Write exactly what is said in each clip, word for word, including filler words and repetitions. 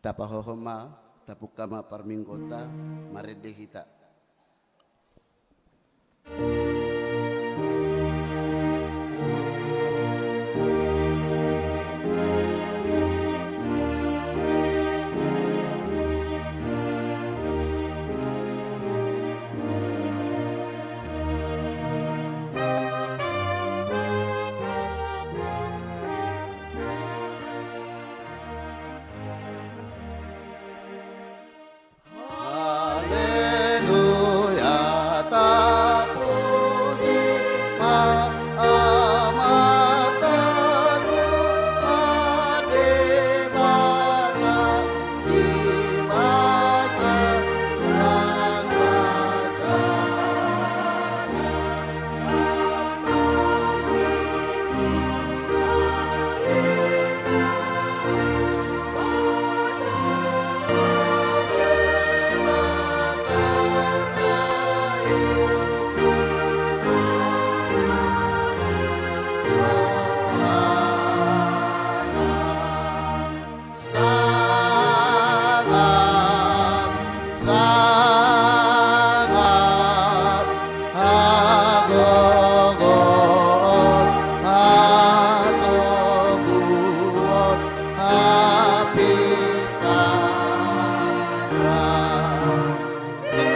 Tapahohom ma, tapungka ma parmingguonta, marende hita. Haleluya, tapuji ma Amanta Tuhan Debata, Debata yang kuasa. Sangap, sangap, hagogoon, hatoguon, hapistaran. Di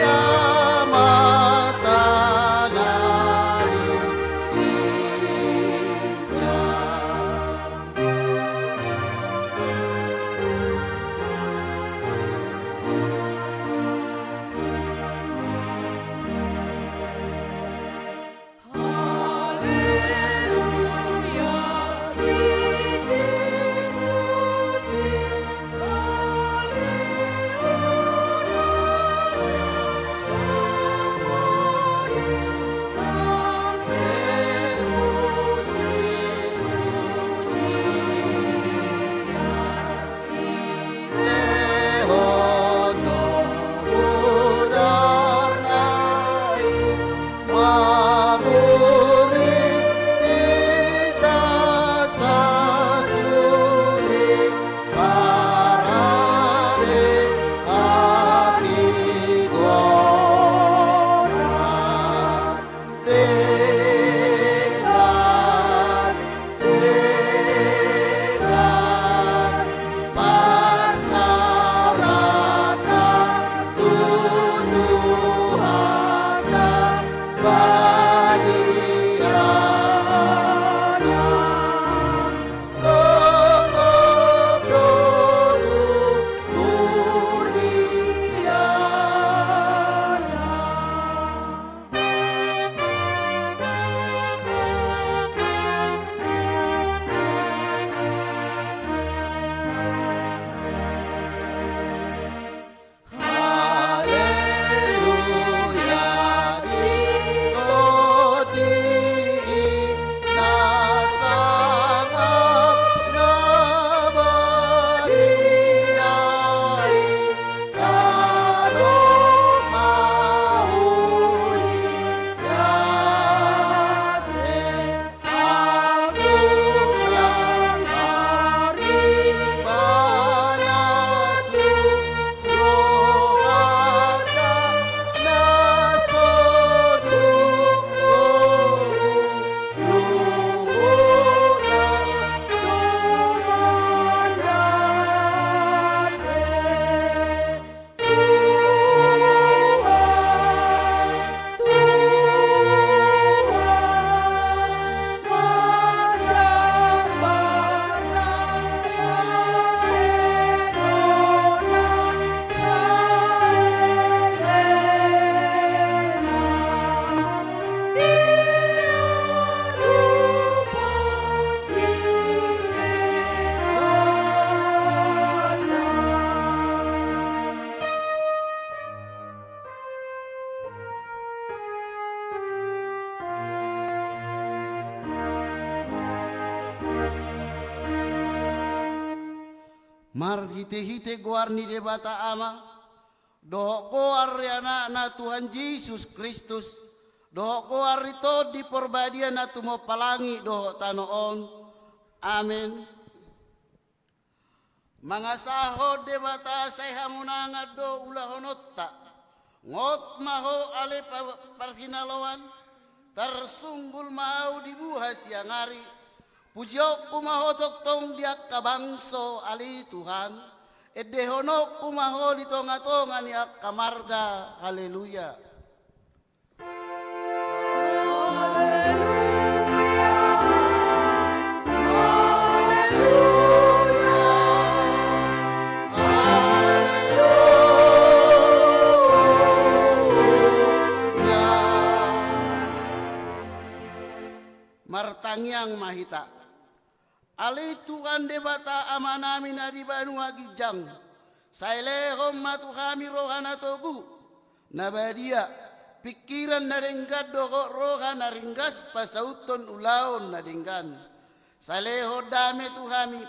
Amanta na di ginjang. Marhitehite goar ni Debata Ama, dohot goar ni Anakna Tuhan Jesus Kristus, dohot goar ni Tondi Porbadia na tumompa langit dohot tano on. Amen. Mangasahon Debata sai hamonangan do ulahononta. Ngot ma ho ale pa-, parhinaloan, tarsunggul ma ahu di buha siang ari. Pujionku ma ho tongtong di angka bangso ale Tuhan. Endehononku ma ho di tongatonga ni angka marga. Haleluya. Martangiang ma hita. Ale Tuhan Debata Amanami na di banua ginjang, sai lehon ma tu hami roha na togu, na badia, pingkiran na denggan dohot roha na ringgas pasauthon ulaon na denggan. Sai lehon dame tu hami,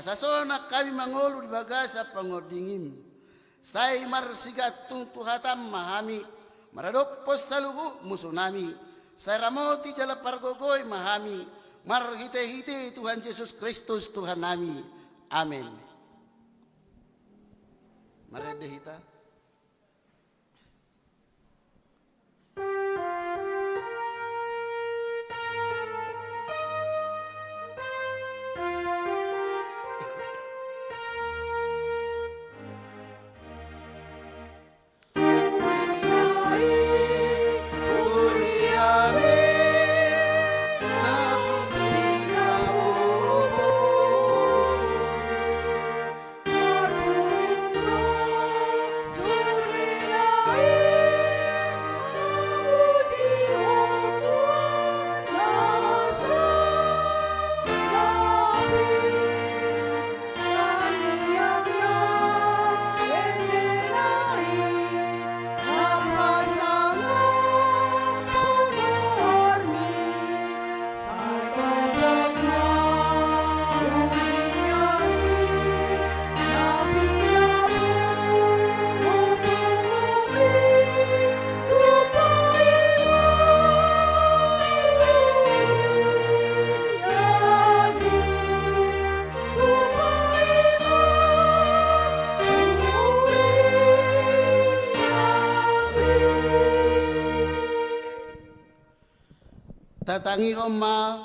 asa sonang hami mangolu di bagasan pangondingim. Sai marsigantung tu hatam ma hami, maradophon saluhut musunami. Sai ramoti jala pargogoi ma hami, marhitehite Tuhan Jesus Kristus Tuhannami. Amen. Marende hita. Tatangihon ma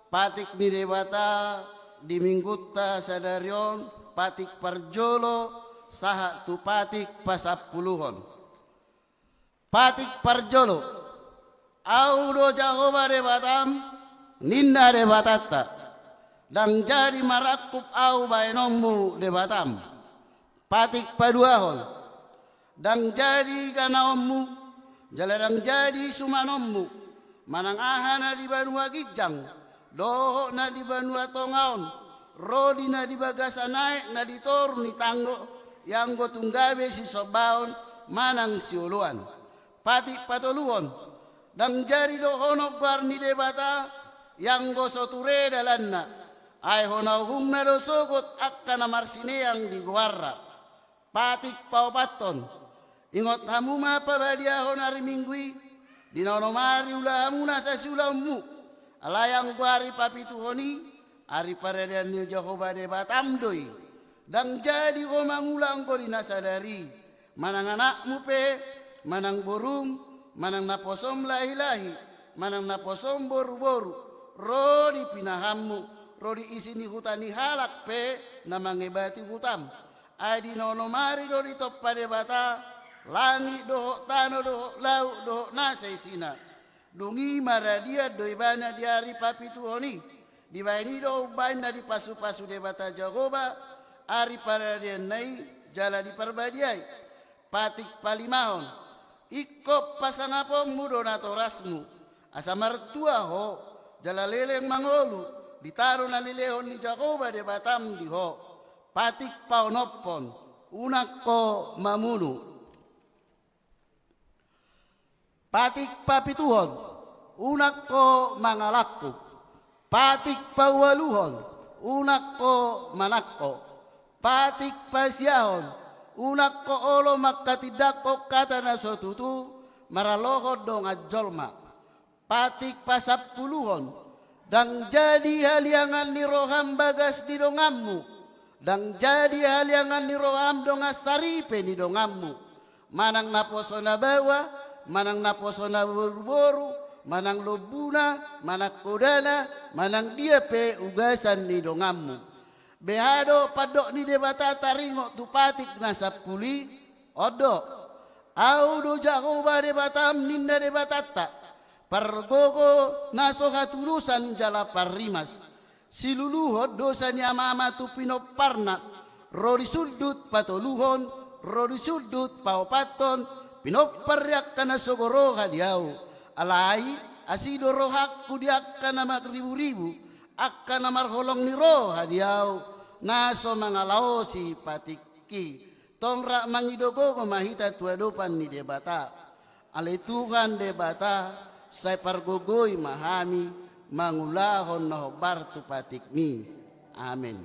patik ni Debata di minggunta sadari on, patik parjolo sahat tu patik pasampuluhon. Patik parjolo. Ahu do Jahowa Debatam, ninna Debatanta. Ndang jadi marangkup ahu baenonmu Debatam. Patik paduahon. Ndang jadi ganaonmu, jala ndang jadi sumanonmu, manang aha na di banua ginjang, dohot na di banua tonga on, ro di na di bagasan aek na di toru ni tanggo, ianggo tung gabe sisombaon manang sioloan. Patik patoluhon. Ndang jadi dohonon goar ni Debata, ianggo so ture dalanna, ai hona uhumna do sogot angka na marsineang di goarna. Patik paopathon. Ingot hamu ma pabadiahon ari Minggu i, di na onom ari ula hamu nasa siulaonmu. Alai anggo ari papituhon i, ari paradian ni Jahowa Debatam do i. Ndang jadi ho mangula anggo di na sadari, manang anakmu pe, manang borum, manang naposom lahilahi, manang naposom boruboru, ro di pinahanmu, ro di isi ni huta ni halak pe na mangebati hutam. Ai di na onom ari do ditompa Debata langit dohot tano dohot laut dohot nasa isina. Dung i maradian do ibana di ari papituhon i. Dibahen i do umbahen na dipasupasu Debata Jahowa ari paradianna i jala diparbadiai. Patik palimahon. Ingkon pasangaponmu do natorasmu, asa martua ho, jala leleng mangolu di tano na nilehon ni Jahowa Debatam di ho. Patik paonomhon. Unang ho mamunu. Patik papituhon. Unang ho mangalangkup. Patik paualuhon. Unang ho manangko. Patik pasiahon. Unang ho olo mangkatindangkon hata na so tutu maralohon dongan jolma. Patik pasampuluhon. Ndang jadi haliangan ni roham bagas di donganmu, Ndang jadi haliangan ni roham dongan saripe ni donganmu, manang naposo na baoa, manang naposo na boruboru, manang lombuna, manang hodana, manang dia pe ugasan ni donganmu. Beha do pandok ni Debata taringot tu patik na sampulu i? On do: Ahu do Jahowa Debatam, ninna Debatanta, pargogo na so hatudosan jala parrimas. Siluluhon dosa ni amama tu pinomparna, ro di sundut patoluhon, ro di sundut paopathon, pinompar ni angka na sogo roha di Ahu. Alai asi do rohangku di angka na marriburibu, angka na marholong ni roha di Ahu, na so mangalaosi patikki. Tong rap mangido gogo ma hita tu adopan ni Debata. Ale Tuhan Debata, sai pargogoi ma hami mangulahon na hombar tu patikmi. Amen.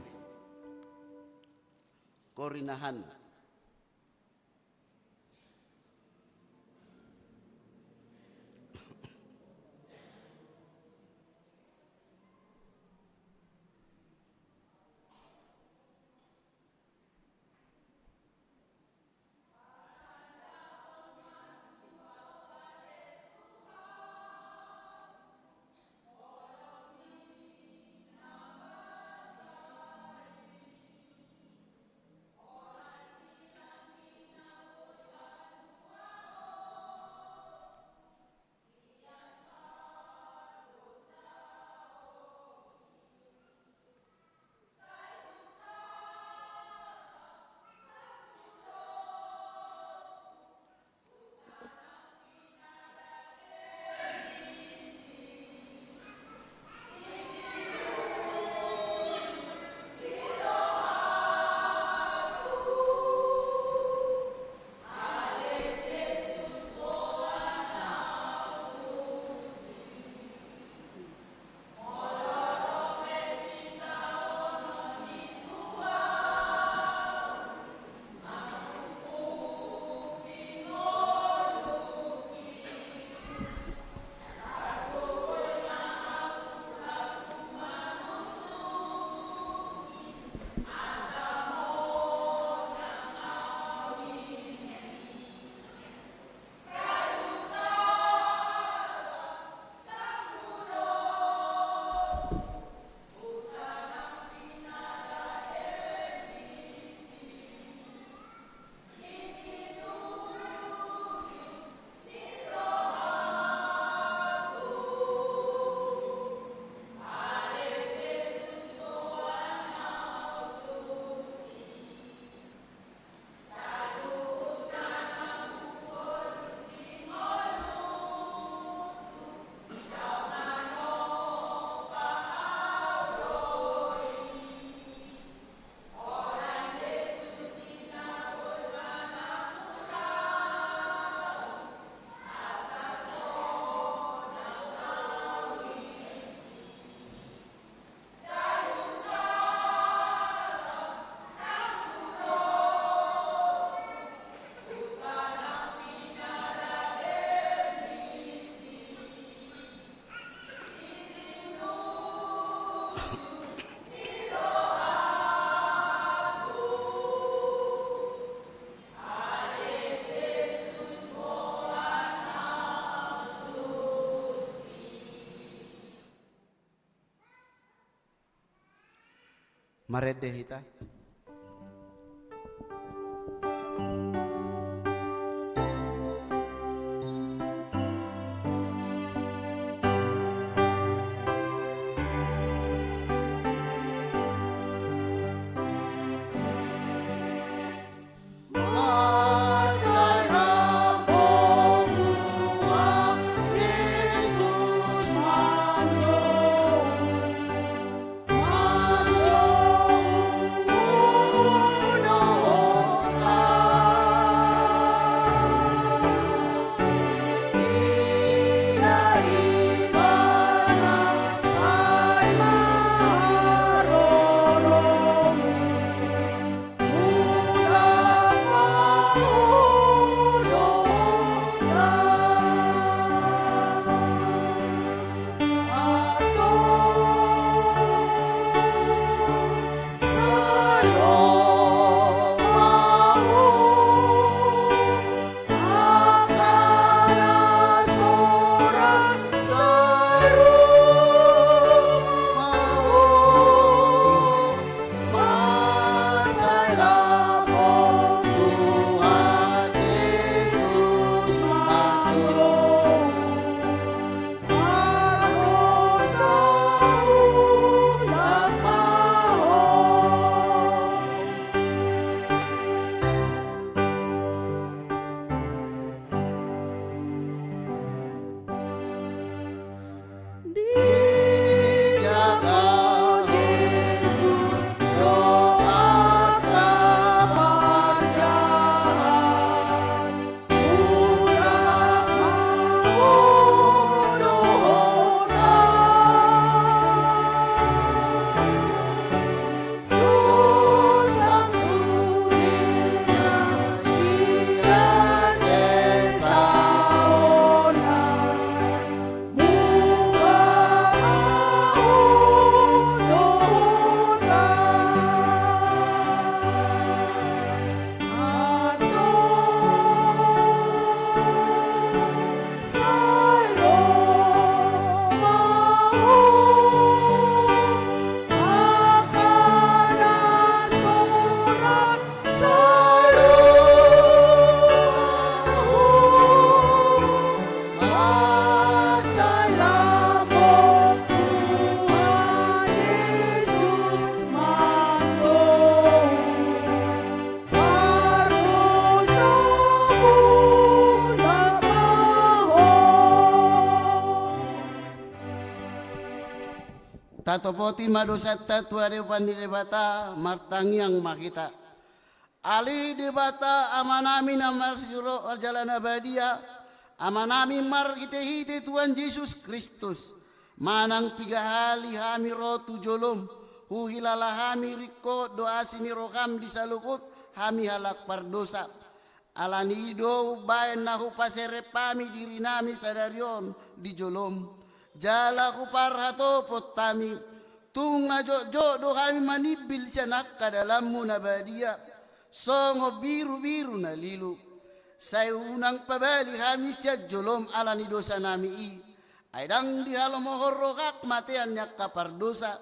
Korinahan. Marende hita. Topoti ma dosanta tu adopan ni Debata, martangiang ma hita. Ale Debata Amanami na marsiroha jala na badia, Amanami marhitehite Tuhan Jesus Kristus, manang piga hali hami ro tu jolom, huhilala hami ringkot do asi ni roham di saluhut hami halak pardosa. Ala ni i do umbahen na hupaserep hami dirinami sadari on di jolom, jala huparhatopot hami, tung na jotjot do hami manimbil sian angka dalanmu na badia, songon birubiru na lilu. Sai unang pabali hami sian jolom ala ni dosanami i, ai ndang dihalomohon roham matean ni angka pardosa,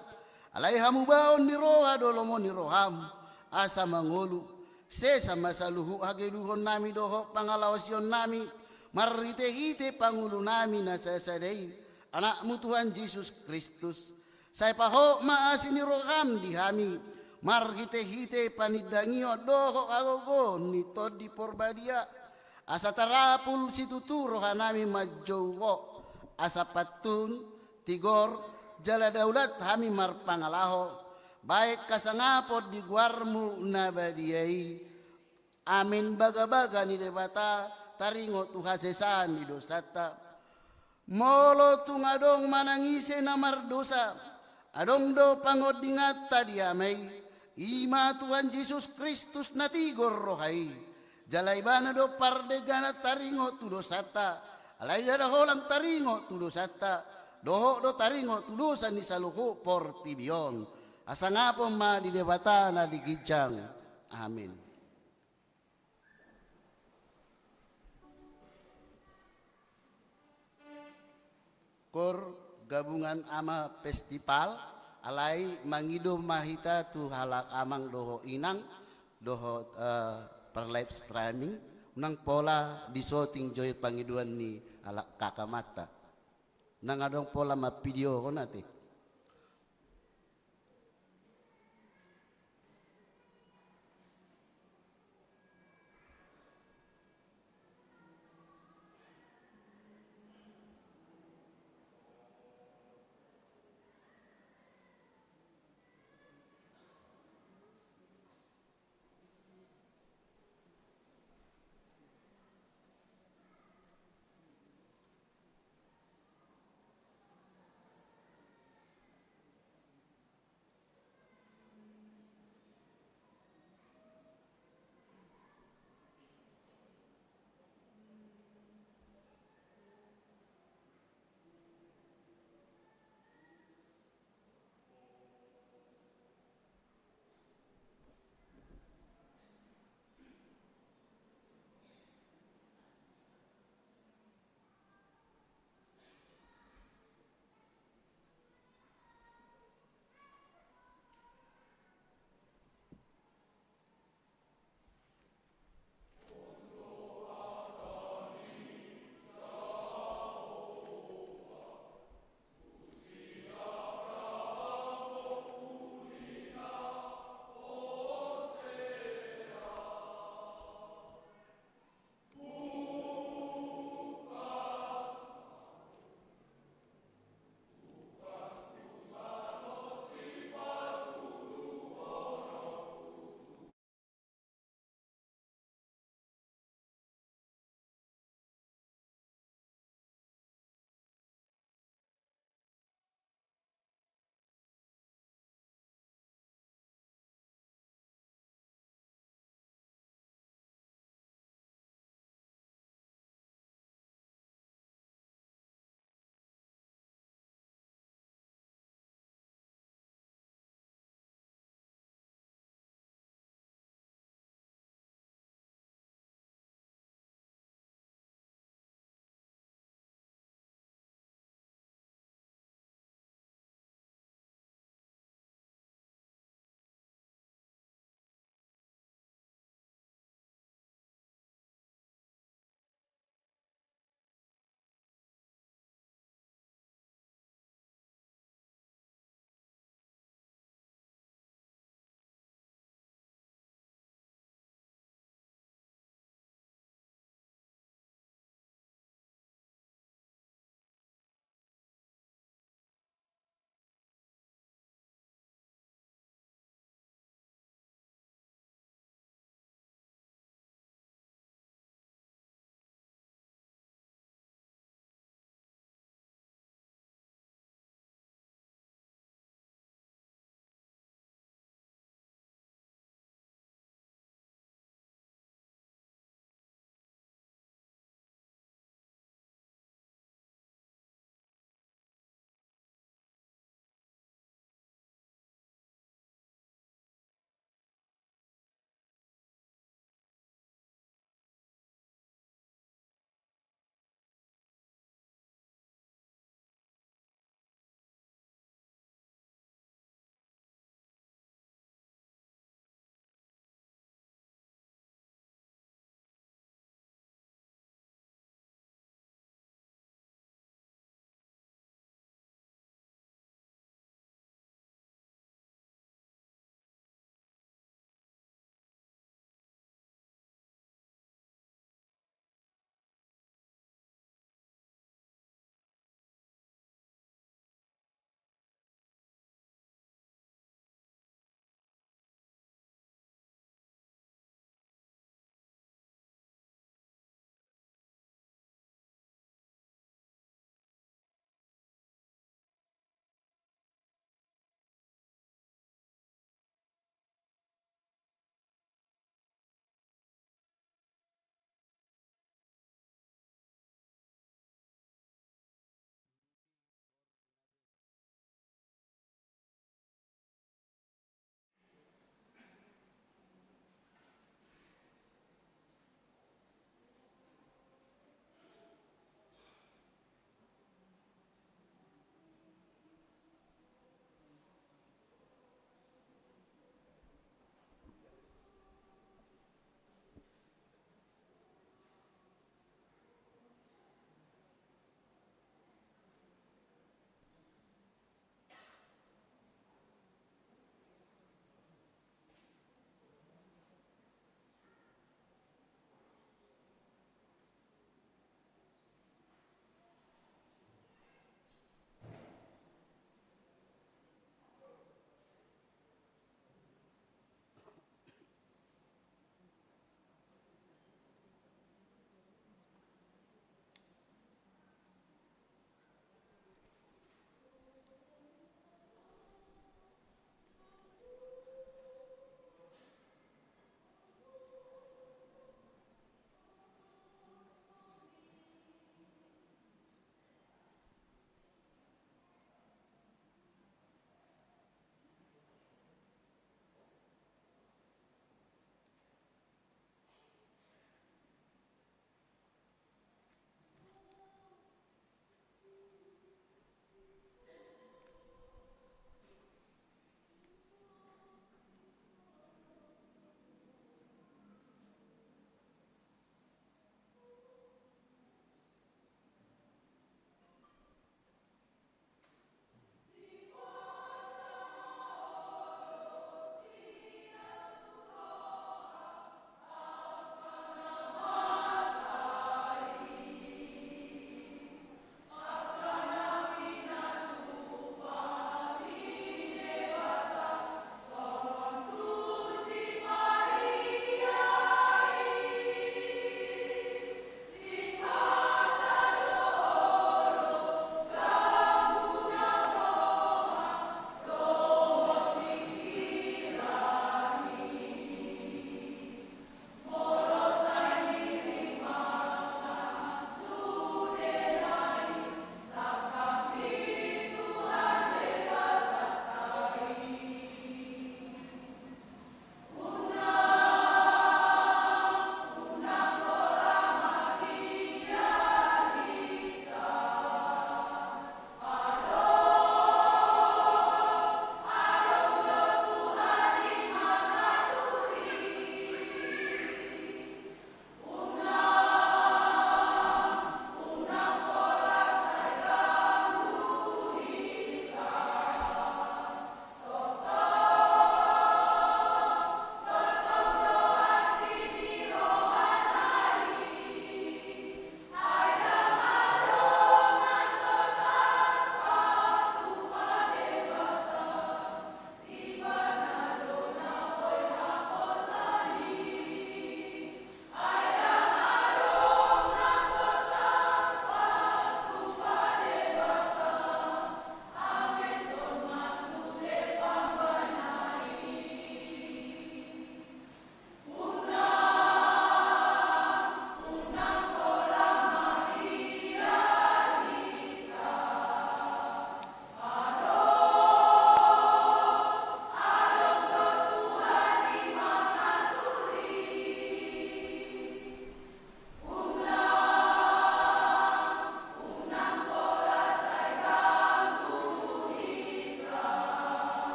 alai hamubaon ni roha do lomo ni roham, asa mangolu. Sesa ma saluhut hagedukonnami dohot pangalaosionnami, marhitehite pangolunami na sasada i, Anakmu Tuhan Jesus Kristus. Sai pahot ma asi ni roham di hami, marhitehite panindangion dohot hagogoon ni Tondi Porbadia, asa tarapul situtu rohanami manjou Ho, asa pantun, tigor, jala daulat hami marpangalaho, bahen hasangapon di goarmu na badia i. Amen. Bagabaga ni Debata taringot tu hasesaan ni dosanta. Molo tung adong manang ise na mardosa, adong do pangondinganta di Ama i, i ma Tuhan Jesus Kristus na tigor roha i. Jala Ibana do pardengganan taringot tu dosanta, alai ndada holan taringot tu dosanta, dohot do taringot tu dosa ni saluhut portibi on. Hasangapon ma di Debata na di ginjang. Amen. Kor gabungan Ama Festival, alai mangido ma hita tu halak amang dohot inang, dohot, eh, per live streaming, unang pola di-shooting jo i pangidoan ni halak amanta. Unang adong pola mamvideohon ate.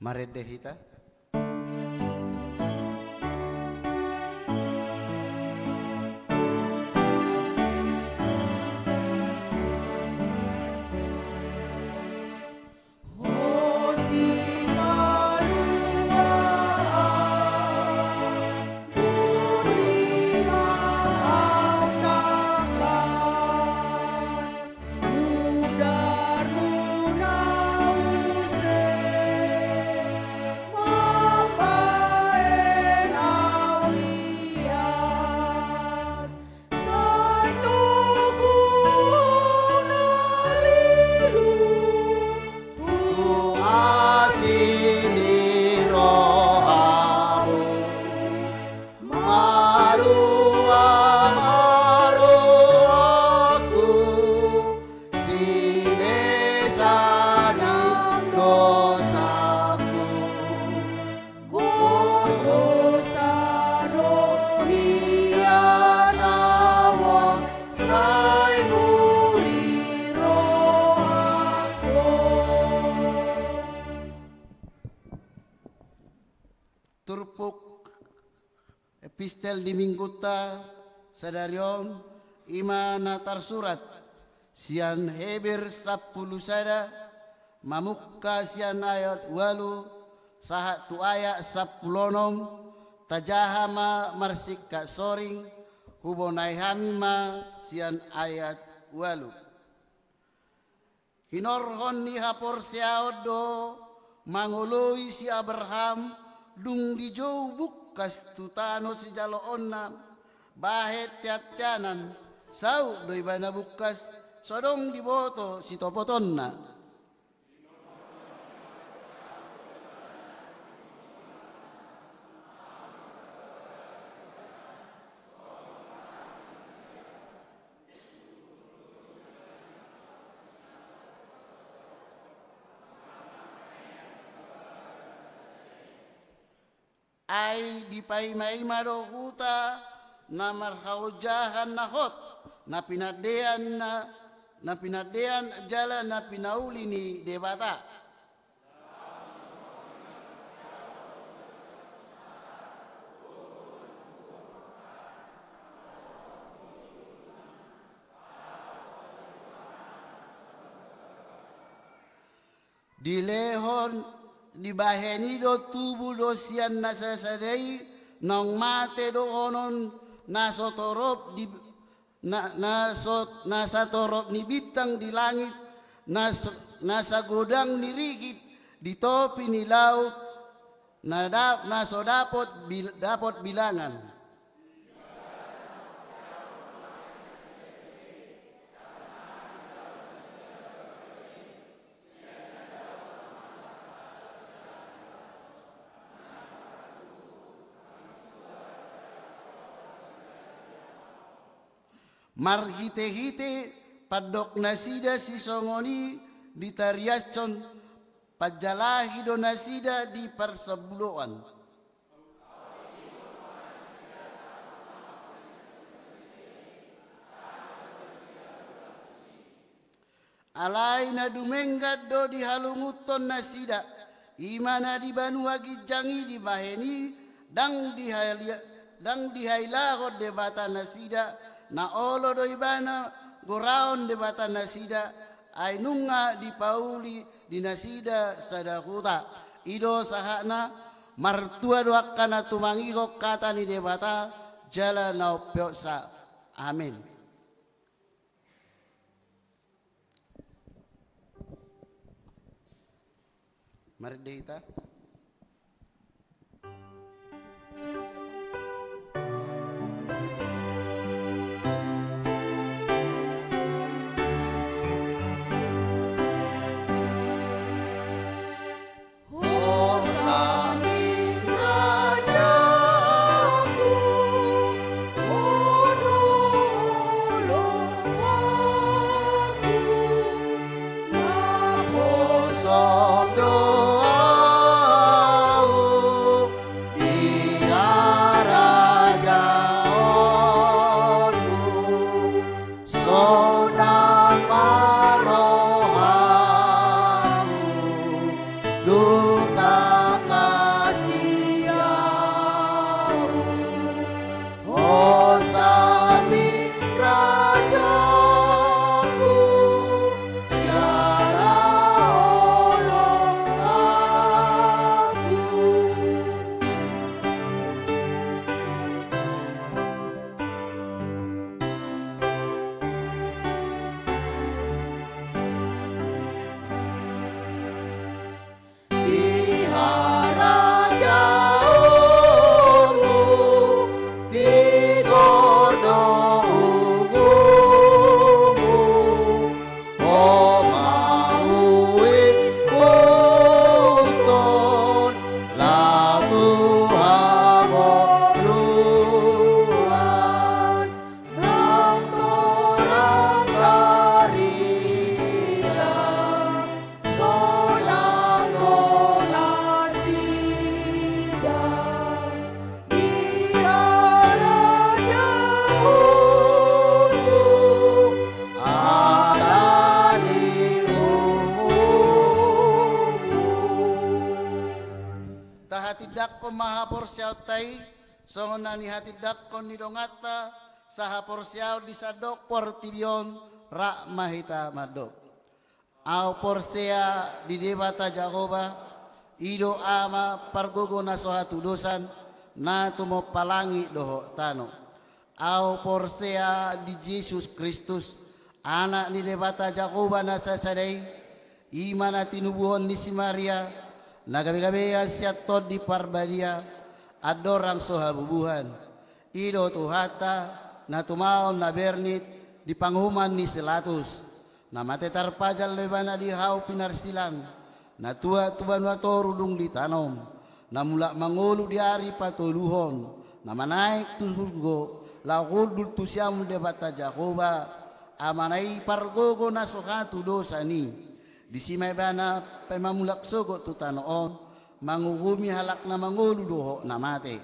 Marende hita. Malua ma rohangku, silesan ni dosaku. Gogo saromian au sai muri rohangku. Turpuk epistel di Minggunta sadari on, i ma na tarsurat sian Heber sampulu sada, mamungka sian ayat ualu sahat tu ayat sampulu onom. Tajaha ma marsingkat soring, hubonai hami ma sian ayat ualu. Hinorhon ni haporseaon do mangoloi si Abraham, dung dijou bungkas tu tano sijaloonna, bahen teanteanan, saut do ibana bungkas, so dong diboto sitopotonna. Ai dipaimaima do huta na marhaojahan na hot, na pinandean na, na pinandean jala na pinauli ni Debata. Dilehon, dibahen i do tubu do sian na sasada i, naung mate dohonon, na so torop di, na, na so, na satorop ni bintang di langit, na s-, na sagodang ni rigit di topi ni laut, na da-, na so dapot bil-, dapot bilangan. Marhitehite pandok nasida sisongon i ditariashon, panjalahi do nasida di parsombuloan. Alai na dumenggan do dihalungunhon nasida, i ma na di banua ginjang i dibahen i, ndang dihalia-, ndang dihailahon Debata nasida, na olo do ibana goraon Debata nasida, ai nunga dipauli di nasida sada huta. I do sahatna. Martua do angka na tumangihon hata ni Debata jala na umpeopsa. Amen. Marende hita. haporseaonta i, songon na nihatindangkon ni donganta, sahaporseaon di sandok portibi on, rap ma hita mandok. Ahu porsea di Debata Jahowa, i do Ama pargogo na so hatudosan, na tumompa langit dohot tano. Ahu porsea di Jesus Kristus, Anak ni Debata Jahowa na sasada i, i ma na tinubuhon ni si Maria, na gabegabean sian Tondi Parbadia, andorang so habubuhan. I do Tuhanta, na tumaon na bernit di panguhuman ni si Latus. Na mate tarpajal do ibana di hau pinarsilang, na tuat tu banua toru dung ditanom, na mulak mangolu di ari patoluhon, na manaek tu surgo, laho hundul tu siamun Debata Jahowa, Amana i pargogo na so hatudosan i. Disi ma ibana pe mamulak sogot tu tano on, manguhumi halak na mangolu dohot na mate.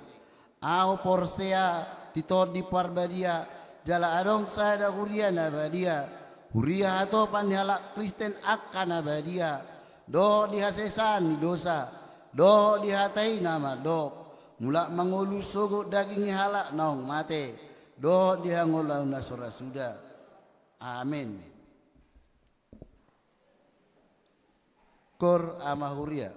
Ahu porsea di Tondi Parbadia, jala adong sada huria na badia, huria hatopan ni halak Kristen angka na badia, dohot di hasesaan ni dosa, dohot di hata i na mandok, mulak mangolu sogot daging ni halak naung mate, dohot di hangoluan na so ra suda. Amen. Kor ama huria.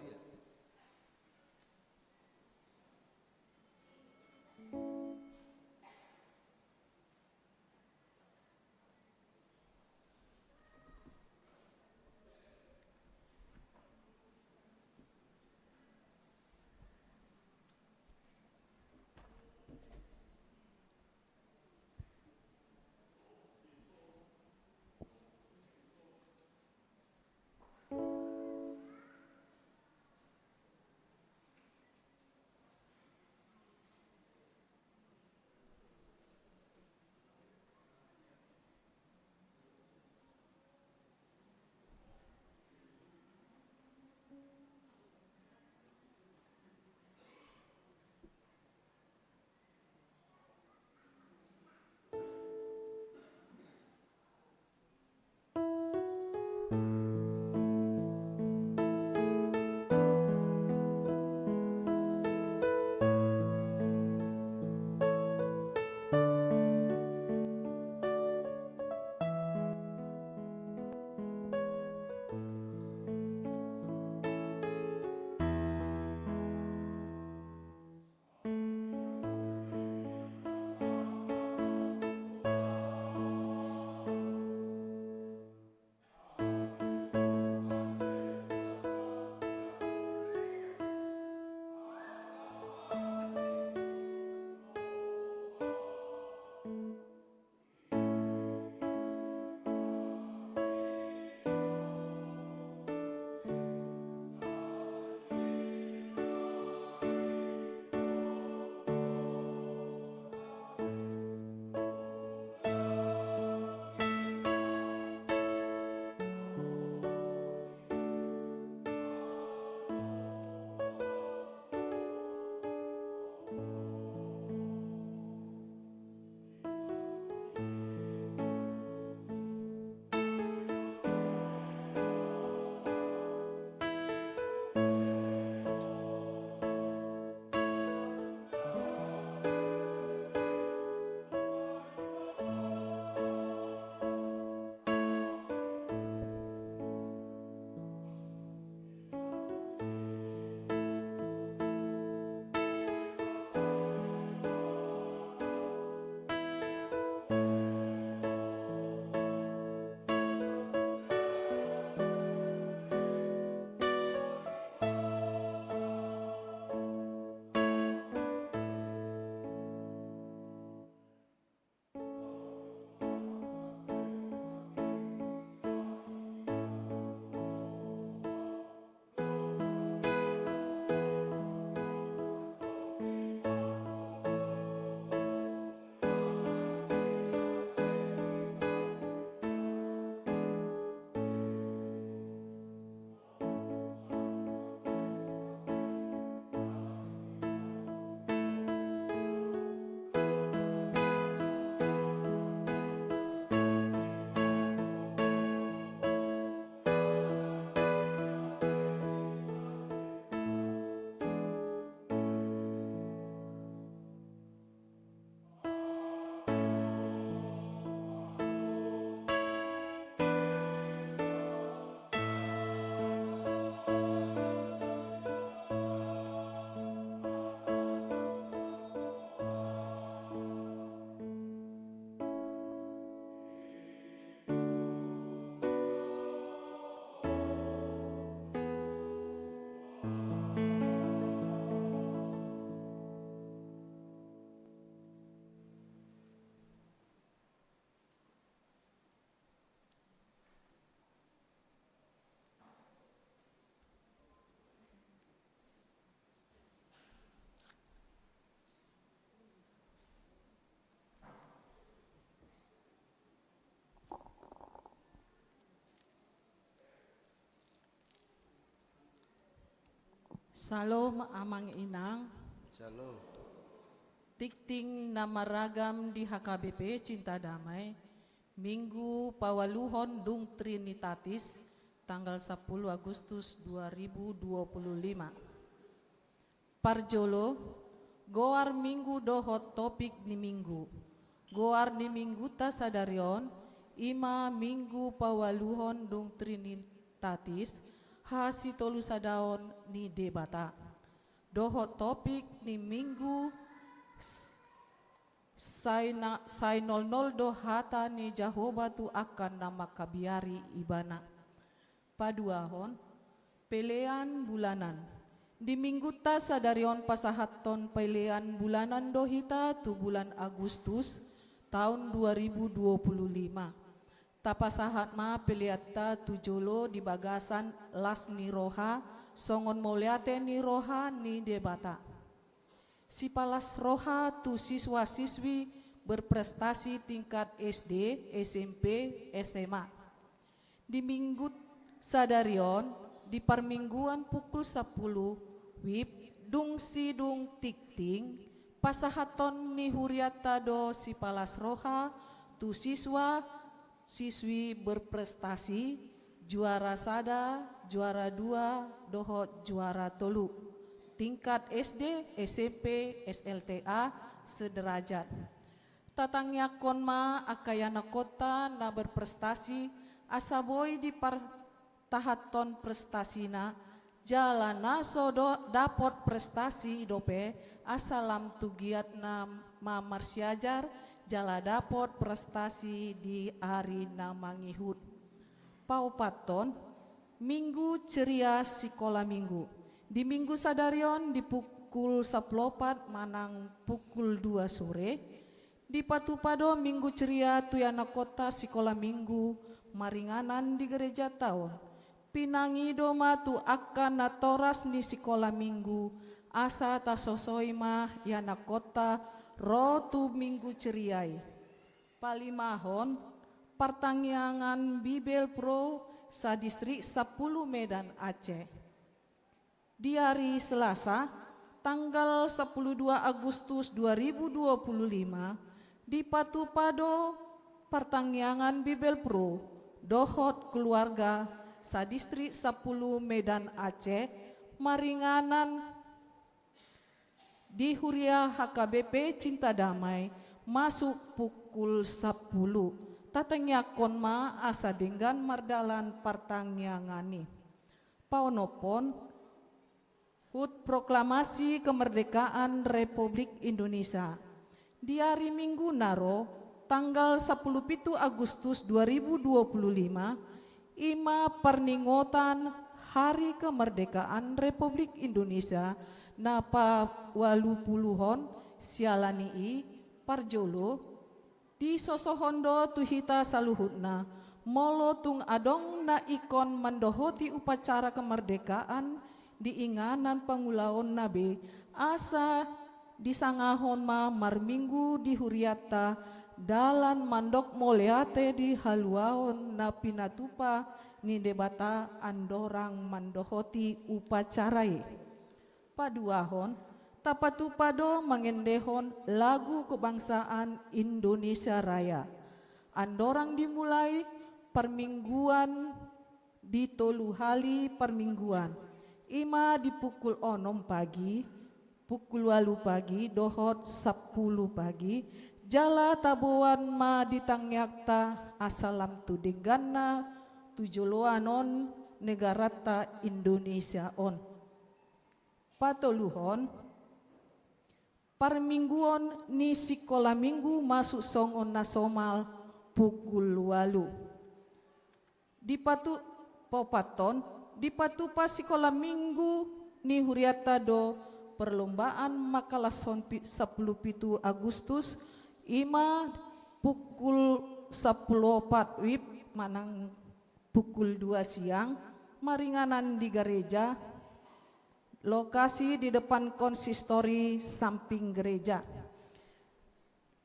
Shalom, Amang Inang. Shalom. Tingting na maragam di H K B P Cinta Damai, Minggu paualuhon dung Trinitatis, tanggal sapuluh Agustus dua ribu dua puluh lima. Parjolo, goar Minggu dohot topik ni Minggu. Goar ni Mingguta sadari on, i ma Minggu paualuhon dung Trinitatis, hasitolusadaon ni Debata. Dohot topik ni Minggu, s-, sai na-, sai nolnol do hata ni Jahowa tu angka na mangkabiari Ibana. Paduahon, pelean bulanan. Di Mingguta sadari on pasahathon pelean bulanan do hita tu bulan Agustus taon dua ribu dua puluh lima. Tapasahat ma peleanta tu jolo di bagasan las ni roha, songon mauliate ni roha ni Debata. Sipalas roha tu siswa-siswi berprestasi tingkat S D, S M P, S M A. Di Minggu sadari on, di parmingguan pukul sapuluh wib, dung sidung tingting, pasahathon ni hurianta do sipalas roha tu siswa, siswi berprestasi, juara sada, juara dua, dohot juara tolu. Tingkat S D, S M P, S L T A, sederajat. Tatangiangkon ma angka ianakhonta na berprestasi, asa boi dipartahanhon prestasina, jala na so do-, dapot prestasi dope, asa lam tu giatna ma marsiajar, jala dapot prestasi di ari na mangihut. Paopathon, Minggu ceria sikola Minggu. Di Minggu sadari on di pukul sapuluh opat manang pukul dua sore, dipatupa do Minggu ceria tu ianakhonta sikola Minggu maringanan di gerejanta on. Pinangido ma tu angka natoras ni sikola Minggu, asa tasosoi ma ianakhonta ro tu Minggu ceria i. Palimahon, partangiangan Bibel Pro sadistrik sapuluh Medan Aceh. Di ari Selasa, tanggal sapuluh dua Agustus dua ribu dua puluh lima, dipatupa do partangiangan Bibel Pro dohot keluarga sadistrik sapuluh Medan Aceh maringanan di Huria H K B P Cinta Damai masuk pukul sapuluh. Tatangiangkon ma asa denggan mardalan partangiangan i. Paonomhon, hut proklamasi kemerdekaan Republik Indonesia. Di ari Minggu na ro, tanggal sapuluh pitu Agustus dua ribu dua puluh lima, i ma parningotan Hari Kemerdekaan Republik Indonesia na paualupuluhon. Siala ni i, parjolo, disosohon do tu hita saluhutna, molo tung adong na ingkon mandohoti upacara kemerdekaan di inganan pangulaonna be, asa disangahon ma marminggu di hurianta, dalan mandok mauliate di haluaon na pinatupa ni Debata andorang mandohoti upacara i. Paduahon, tapatupa do mangendehon lagu kebangsaan Indonesia Raya. Andorang dimulai parmingguan di tolu hali parmingguan. I ma di pukul onom pagi, pukul ualu pagi, dohot sapuluh pagi, jala taboan ma di tangiangta asa lam tu dengganna tu joloan on negaranta Indonesia on. Patoluhon, parmingguon ni sikola Minggu masuk songon na somal pukul ualu. Dipatu-, paopathon, dipatupa sikola Minggu ni hurianta do perlombaan mangkalashon pi-, sapuluh pitu Agustus, i ma pukul sapuluh opat wib manang pukul dua siang, maringanan di gareja, lokasi di depan konsistori samping gereja.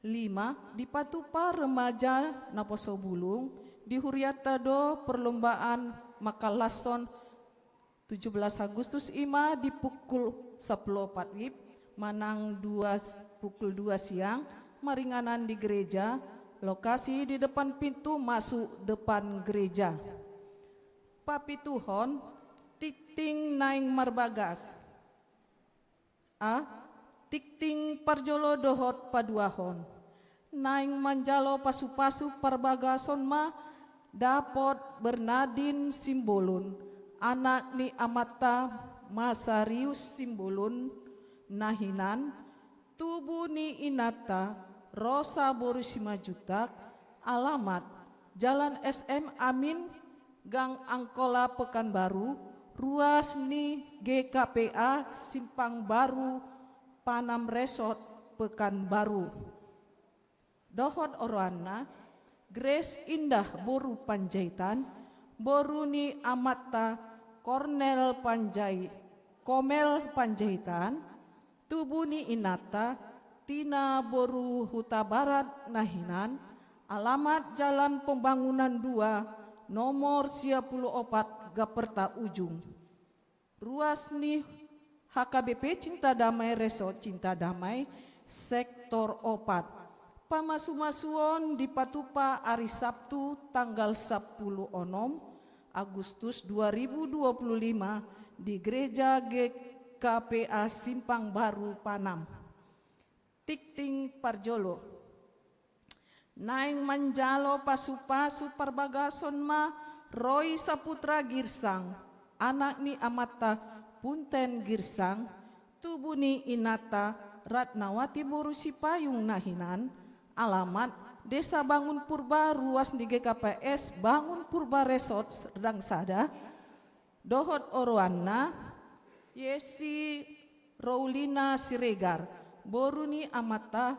Lima, dipatupa remaja naposo bulung, di hurianta do perlombaan mangkalashon Tujuh belas Agustus i ma di pukul sapuluh opat wib manang dua, pukul dua siang, maringanan di gereja, lokasi di depan pintu masuk depan gereja. Papituhon, tingting naeng marbagas. A. Tingting parjolo dohot paduahon. Naeng manjalo pasupasu parbagason ma dapot Bernadin Simbolon, anak ni amanta Masarius Simbolon na hinan, tubu ni inanta Rosa boru Simanjuntak, alamat Jalan S M Amin, Gang Angkola Pekanbaru, ruas ni G K P A Simpang Baru Panam Resort Pekanbaru. Dohot oroanna, Grace Indah boru Panjaitan, boru ni amanta Kornel Panjai-, Komel Panjaitan, tubu ni inanta Tina boru Hutabarat na hinan, alamat Jalan Pembangunan dua, nomor sia pulu opat, Gaperta Ujung. Ruas ni H K B P Cinta Damai Resort Cinta Damai, sektor opat. Pamasumasuon dipatupa ari Sabtu tanggal sapuluh onom Agustus dua ribu dua puluh lima di Gereja G K P A Simpang Baru Panam. Tingting parjolo. Naeng manjalo pasupasu parbagason ma Roy Saputra Girsang, anak ni amanta Punten Girsang, tubu ni inanta Ratnawati boru Sipayung na hinan, alamat Desa Bangun Purba, ruas ni G K P S Bangun Purba Resort Serdang Sada, dohot oroanna, Yesi Roulina Siregar, boru ni amanta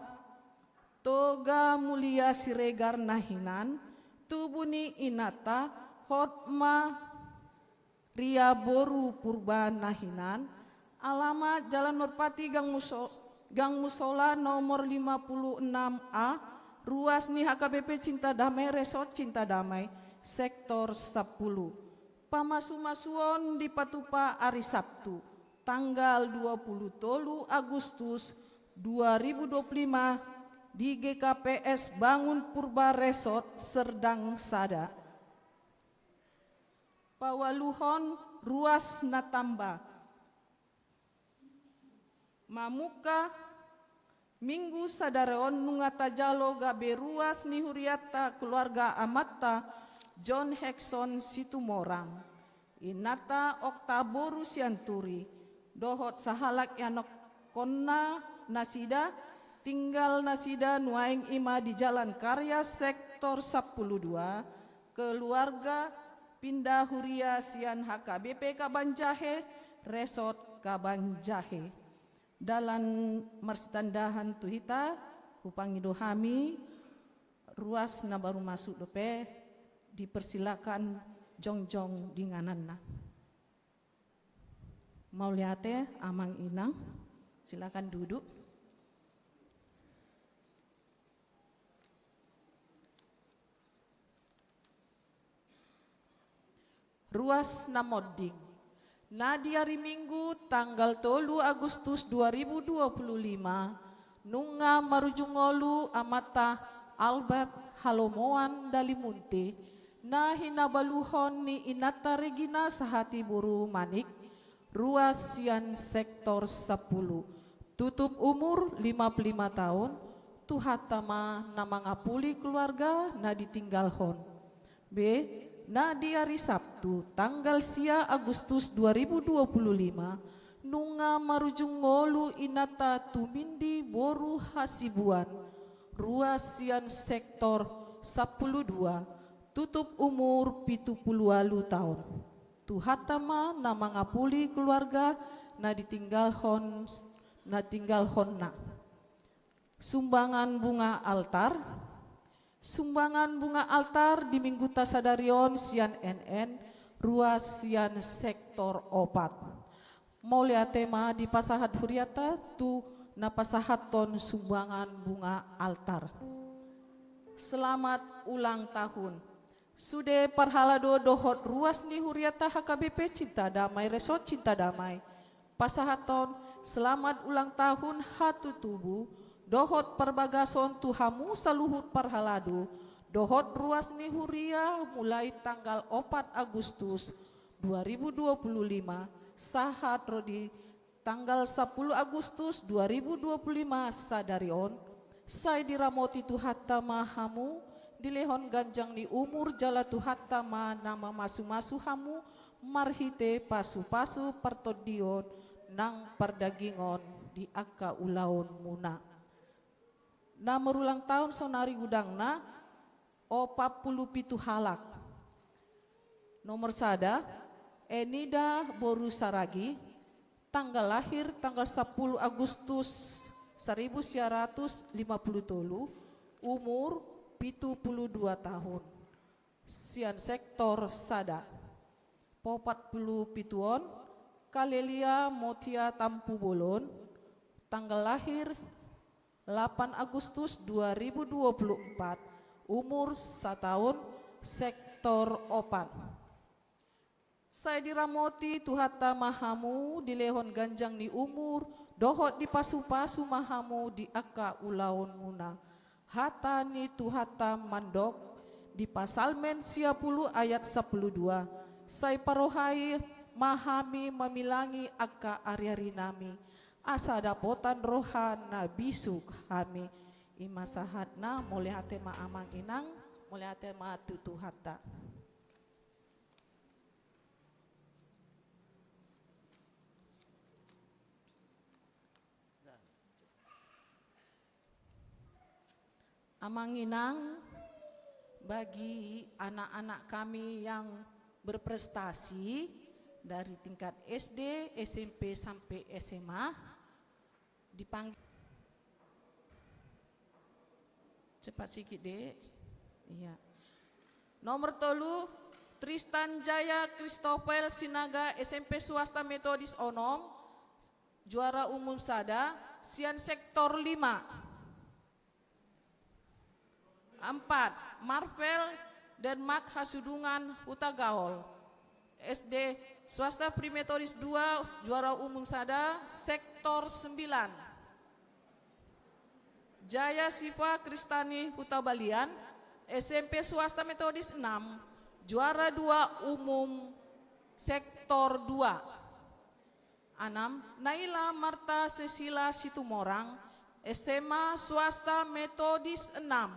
Toga Mulia Siregar na hinan, tubu ni inanta Hotma Ria boru Purba na hinan, alamat Jalan Merpati Gang Muso-, Gang Musola nomor lima puluh enam A, ruas ni H K B P Cinta Damai Resort Cinta Damai, sektor sapuluh. Pamasumasuon dipatupa ari Sabtu, tanggal dua puluh tolu Agustus dua ribu dua puluh lima di G K P S Bangun Purba Resort Serdang Sada. Paualuhon, ruas na tamba. Mamungka Minggu sadari on nunga tajalo gabe ruas ni hurianta keluarga amanta John Hekson Situmorang, inanta Okta boru Sianturi, dohot sahalak ianakhonna nasida, tinggal nasida nuaeng i ma di Jalan Karya sektor sapuluh dua, keluarga pinda huria sian H K B P Kabanjahe, Resort Kabanjahe. Dalan marsitandahan tu hita, hupangido hami, ruas na baru masuk dope, dipersilakan jongjong di ingananna. Mauliate, Amang Inang, silakan duduk. Ruas na monding. Na di ari Minggu tanggal tolu Agustus dua ribu dua puluh lima, nunga marujung ngolu amanta Albert Halomoan Dalimunte, na hinabaluhon ni inanta Regina Sahati boru Manik, ruas sian sektor sapuluh. Tutup umur lima puluh lima taon, Tuhanta ma na mangapuli keluarga na ditinggalhon. Be, na di ari Sabtu, tanggal sia Agustus dua ribu dua puluh lima, nunga marujung ngolu inanta Tumindi boru Hasibuan, ruas sian sektor sapuluh dua, tutup umur pitu puluh ualu taon. Tuhanta ma na mangapuli keluarga na ditinggalhon, na tinggalhonna. Sumbangan bunga altar. Sumbangan bunga altar di Mingguta sadari on sian N N, ruas sian sektor opat. Mauliate ma dipasahat hurianta tu na pasahathon sumbangan bunga altar. Selamat ulang tahun. Sude parhalado dohot ruas ni huriata H K B P Cinta Damai, Resort Cinta Damai, pasahathon selamat ulang tahun hatutubu dohot parbagason tu hamu saluhut parhalado dohot ruas ni huria mulai tanggal opat Agustus dua ribu dua puluh lima sahat ro di tanggal sapuluh Agustus dua ribu dua puluh lima sadari on, sai diramoti Tuhanta ma hamu, dilehon ganjang ni umur jala Tuhanta ma na mamasumasu hamu marhite pasupasu partondion nang pardagingon di angka ulaonmuna. Na marulang tahun saonari godangna opat pulu pitu halak. Nomor sada, Enida boru Saragi, tanggal lahir tanggal sapuluh Agustus saribu sia ratus lima pulu tolu, umur pitu pulu dua tahun. Sian sektor sada. Popat pulu pituon, Kalelia Motia Tampubolon, tanggal lahir lapan Agustus dua ribu dua puluh empat, umur sataon, sektor opat. Sai diramoti Tuhanta ma hamu, dilehon ganjang ni umur dohot dipasupasu ma hamu di angka ulaonmuna. Hata ni Tuhanta mandok di Psalmen sia pulu ayat sapulu dua, sai parohai ma hami mamilangi angka ariarinami, asa dapotan roha na bisuk hami. I ma sahatna, mauliate ma amang inang, mauliate ma tu Tuhanta. Amang inang, bagi anak-anak kami yang berprestasi dari tingkat S D, S M P sampai S M A, dipanggil. Cepat sikit, Dek. Iya. Nomor tolu, Tristan Jaya Christopher Sinaga, S M P swasta Metodis onom, juara umum sada, sian sektor lima. Empat, Marvel Denmark Hasudungan, Hutagaol, S D swasta Primetodis dua, juara umum sada, sektor sembilan. Jaya Siva Kristani Hutabalian, S M P swasta Metodis enam, juara dua umum, sektor dua. Anam, Naila Marta Sesila Situmorang, S M A swasta Metodis enam,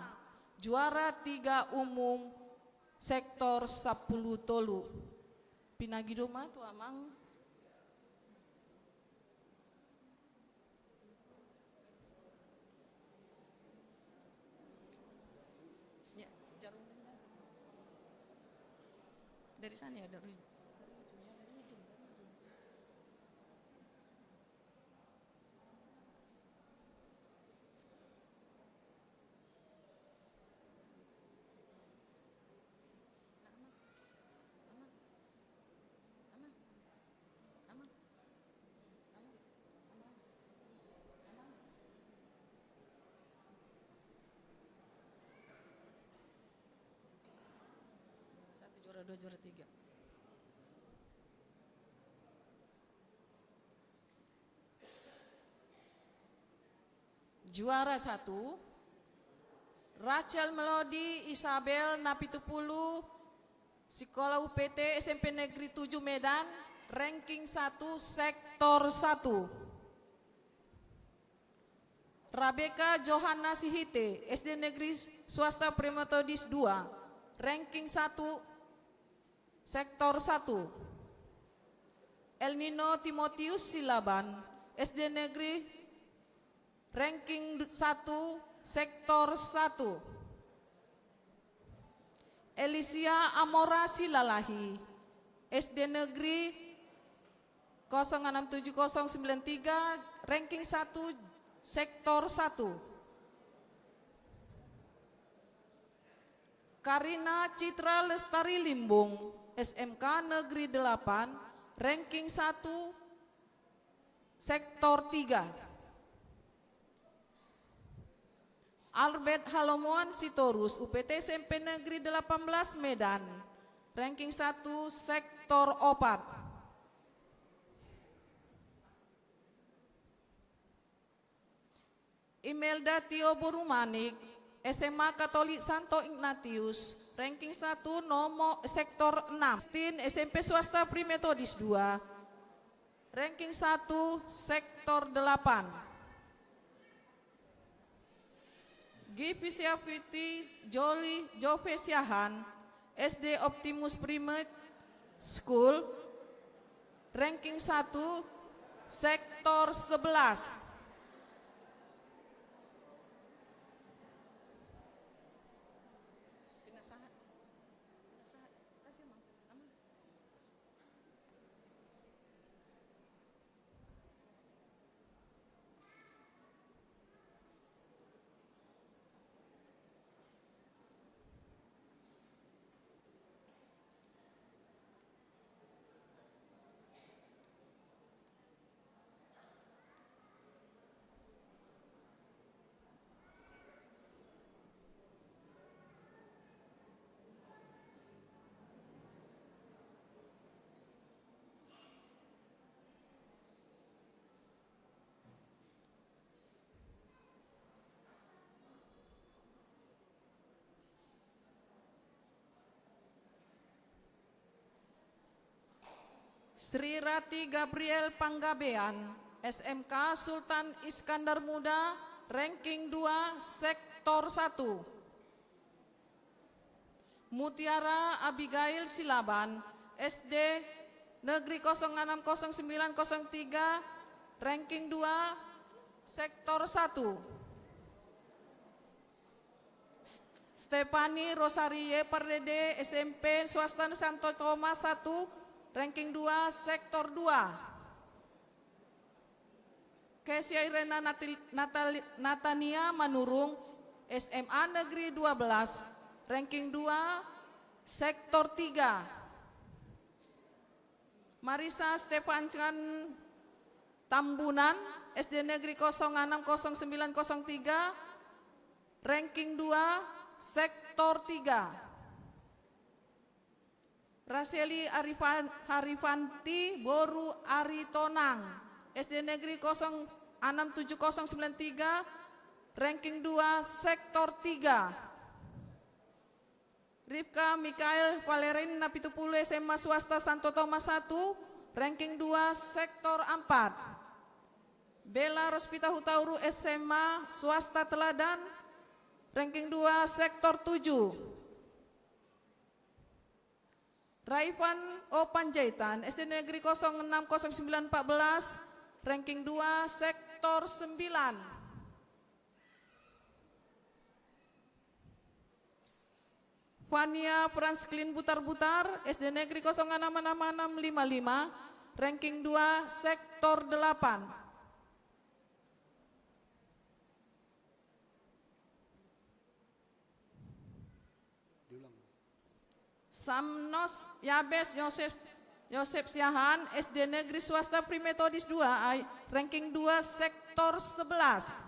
juara tiga umum, sektor sapulu tolu. Pinagi do ma tu amang. Ya, jarum. Dari sana ya, dari ujung. Satu juara, dua juara, tiga. Juara satu, Rachel Melody Isabel, na pitu pulu, Sikola U P T, S M P Negeri tujuh Medan, ranking satu, sektor satu. Rebecca Johanna Sihite, S D Negeri Swasta Primetodis dua, ranking satu, sektor satu. El Nino Timotius Silaban, S D Negeri, ranking satu, sektor satu. Elisia Amora Silalahi, S D Negeri kosong enam tujuh kosong sembilan tiga, ranking satu, sektor satu. Karina Citra Lestari Limbung, S M K Negeri delapan, ranking satu, sektor tiga. Albert Halomoan Sitorus, U P T S M P Negeri delapan belas Medan, ranking satu, sektor opat. Imelda Tio Borumanik, S M A Katolik Santo Ignatius, ranking satu, nomor sektor enam. Stin, S M P swasta Pri Metodis dua, ranking satu, sektor delapan. Givi Siafiti Joli Jove Siahaan, S D Optimus Primate School, ranking satu, sektor sebelas. Sri Rati Gabriel Panggabean, S M K Sultan Iskandar Muda, ranking dua, sektor satu. Mutiara Abigail Silaban, S D Negeri kosong enam kosong sembilan kosong tiga, ranking dua, sektor satu. Stefani Rosarie Pardede, S M P swasta Santo Tomas satu, ranking dua, sektor dua. Kesia Irena Natil-, Natali-, Natania Manurung, S M A Negeri dua belas, ranking dua, sektor tiga. Marisa Stefan Tambunan, S D Negeri kosong enam kosong sembilan kosong tiga, ranking dua, sektor tiga. Raseli Arifan-, Harifanti boru Aritonang, S D Negeri kosong enam tujuh kosong sembilan tiga, ranking dua, sektor tiga. Rifka Mikael Valerin Napitupulu, S M A swasta Santo Tomas satu, ranking dua, sektor empat. Bella Rospita Hutauruk, S M A swasta Teladan, ranking dua, sektor tujuh. Raifan O Panjaitan, S D Negeri kosong enam kosong sembilan empat belas, ranking dua, sektor sembilan. Fania Fransklin Butar-Butar, S D Negeri kosong enam enam enam lima lima, ranking dua, sektor delapan. Diulang. Samnos Yabes Yosef, Yosef Siahaan, S D Negeri Swasta Pri Metodis dua, ai, ranking dua, sektor sebelas.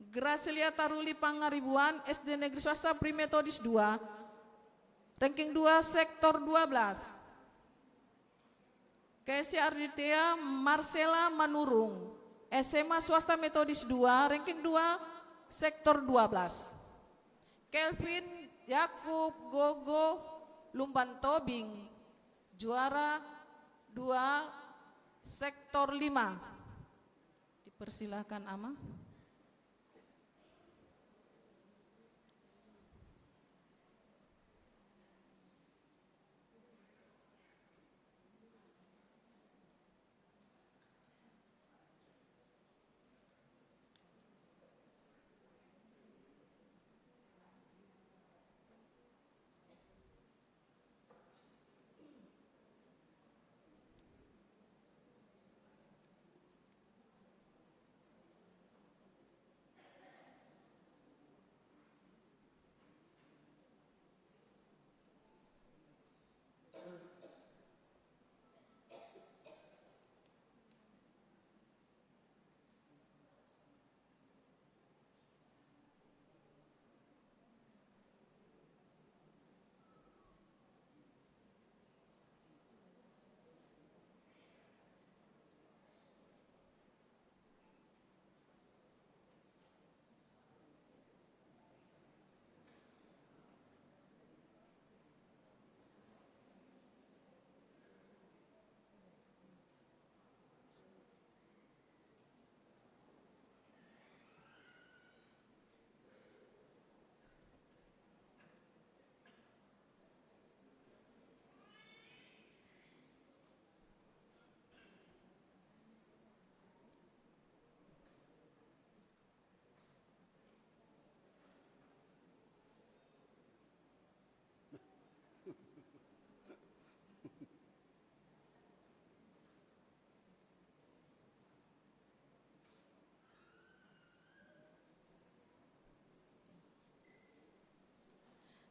Gracilia Taruli Pangaribuan, S D Negeri Swasta Pri Metodis dua, ranking dua, sektor dua belas. Kesia Arditya Marcella Manurung, S M A Swasta Metodis dua, ranking dua, sektor dua belas. Kelvin Yakub Gogo Lumban Tobing, juara dua, sektor lima. Dipersilakan, Ama.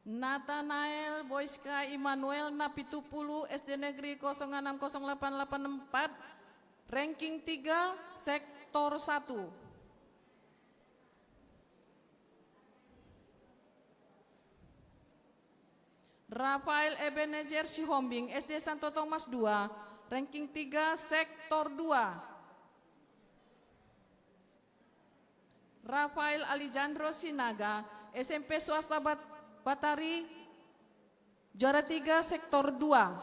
Natanael Boiska Immanuel na pitu pulu, S D Negeri kosong enam kosong delapan delapan empat, ranking tiga, sektor satu. Rafael Ebenezer Sihombing, S D Santo Tomas dua, ranking tiga, sektor dua. Rafael Alejandro Sinaga, S M P swasta Bat-, Batari, juara tiga, sektor dua.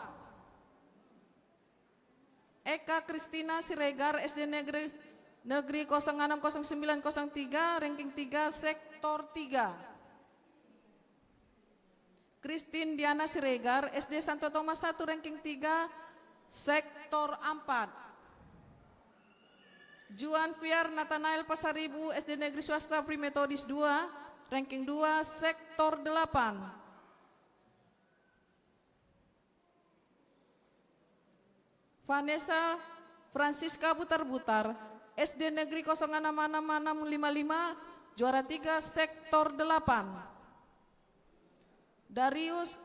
Eka Kristina Siregar, S D Negeri, Negeri kosong enam kosong sembilan kosong tiga, ranking tiga, sektor tiga. Christine Diana Siregar, S D Santo Tomas satu, ranking tiga, sektor empat. Juan Fiar Natanael Pasaribu, S D Negeri Swasta Pri Metodis dua, ranking dua, sektor delapan. Vanessa Francisca Butar-Butar, S D Negeri kosong enam enam enam lima lima, juara tiga, sektor delapan. Darius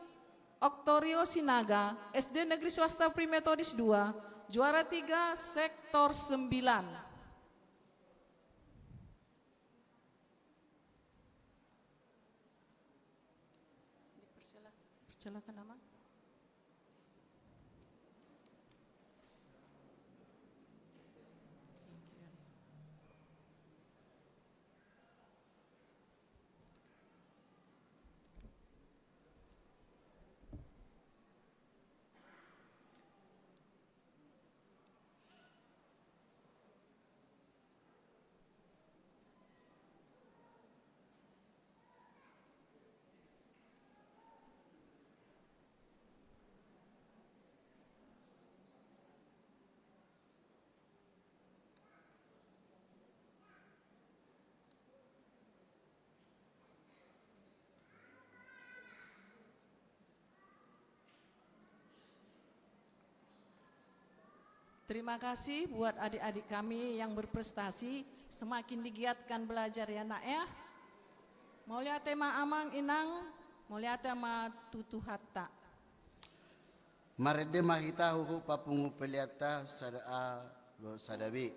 Oktorio Sinaga, S D Negeri Swasta Pri Metodis dua, juara tiga, sektor sembilan. Dipersilakan. Persilakan, Amang. Terima kasih buat adik-adik kami yang berprestasi. Semakin digiatkan belajar ya, Nak, ya. Mauliate ma, Amang, Inang, mauliate ma tu Tuhanta. Marende ma hita huhut papungu peleanta sada A dohot sada B.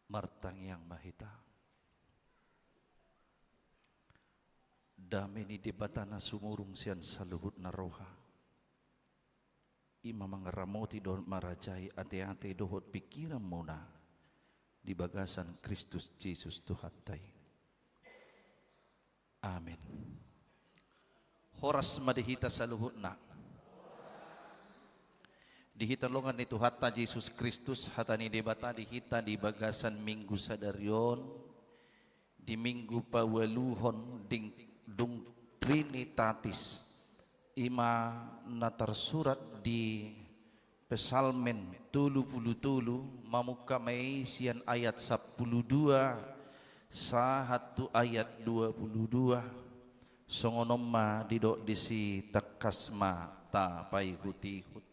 Martangiang ma hita. Dame ni Debata na sumurung sian saluhutna roha, i ma mangaramoti dohot marajai ateate dohot pingkiranmuna di bagasan Kristus Jesus Tuhanta i. Amen. Horas ma di hita saluhutna. Di hita dongan ni Tuhanta Jesus Kristus, hata ni Debata di hita di bagasan Minggu sadari on, di Minggu paualuhon ding-, dung Trinitatis, i ma na tarsurat di Psalmen tolu pulu tolu, mamungka ma i sian ayat sampulu dua sahat tu ayat dua pulu dua. Songon on ma didok disi, tangkas ma tapaihutihut.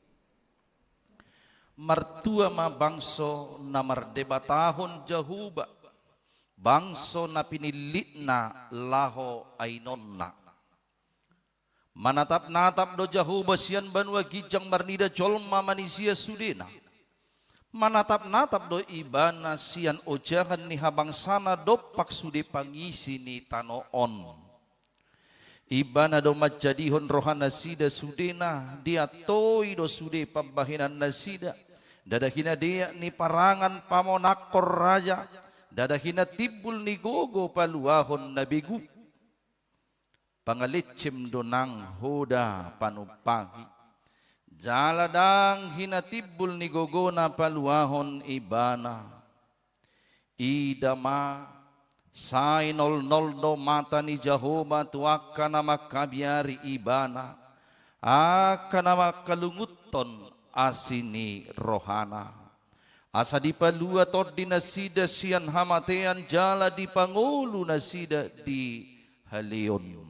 Martua ma bangso na mardebatahon Jahowa, bangso na pinillitna laho ainonna. Manatapnatap do Jahowa sian banua ginjang marnida jolma manisia sudena. Manatapnatap do Ibana sian ojahan ni habangsana dompak sude pangisi ni tano on. Ibana do manjadihon rohanasida sudena, diantoi do sude pambahenannasida. Ndada hinadeak ni parangan pamonangkon raja, ndada hinatimbul ni gogo paluahon na begu. Pangalencem do nang hoda panumpahi, jala ndang hinatimbul ni gogona paluahon Ibana. Ida ma, sai nolnol do mata ni Jahowa tu angka na mangkabiari Ibana, angka na mangkalungunhon asi ni rohana. Asa dipalua tondinasida sian hamatean jala dipangolu nasida di haleon.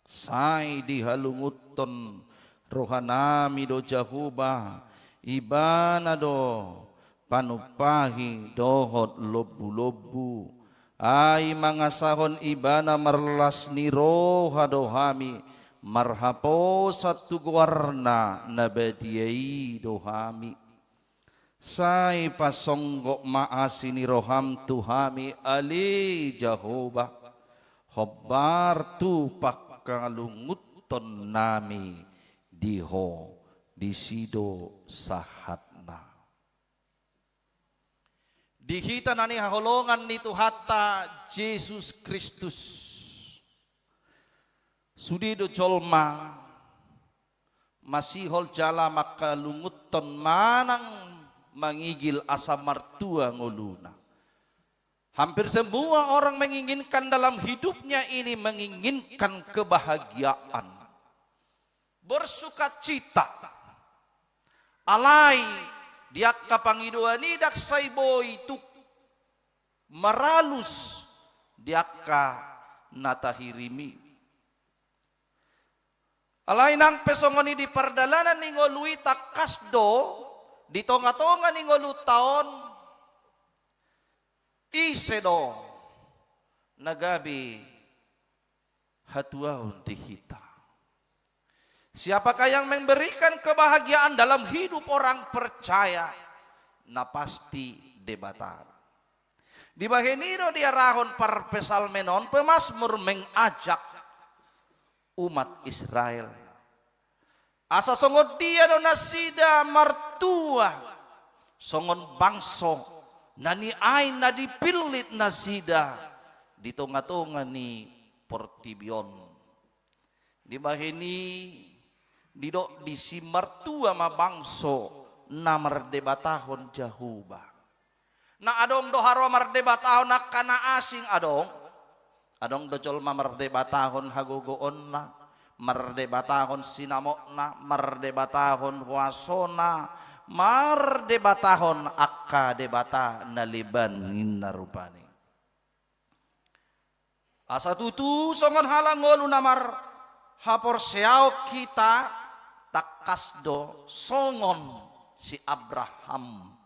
Sai dihalungunhon rohanami do Jahowa, Ibana do panumpahi dohot lombulombu. Ai mangasahon Ibana marlas ni roha do hami, marhaposan tu goarna na badia i do hami. Sai pasonggop ma asi ni roham tu hami ale Jahowa, hombar tu pangkalungunhonnami di Ho, disi do sahatna. Di hita na nihaholongan ni Tuhanta Jesus Kristus. Sude do jolma masihol jala mangkalungunhon manang mangigil asa martua ngoluna. Hampir semua orang menginginkan dalam hidupnya ini, menginginkan kebahagiaan, bersukacita. Alai di angka pangidoan i ndang sai boi tuk maralus di angka na tahirim i. Alai nang pe songon i, di pardalanan ni ngolu i tangkas do, di tonga-tonga ni ngolunta on, ise do na gabe hatuaon di hita? Siapakah yang memberikan kebahagiaan dalam hidup orang percaya? Na pasti Debata. Dibahen i do diarahon parpsalmen on, pemazmur mengajak umat Israel. Asa songon dia do nasida martua, songon bangso na niain, na dipillit nasida di tonga-tonga ni portibi on. Dibahen i didok disi, martua ma bangso na mardebatahon Jahowa. Na adong do haroa mardebatahon angka na asing, adong. Adong do jolma mardebatahon hagogoonna, mardebatahon sinamotna, mardebatahon huasona, mardebatahon angka debata na leban, ninna rupani. Asa tutu songon halak ngolu na marhaporseaon hita, tangkas do songon si Abraham,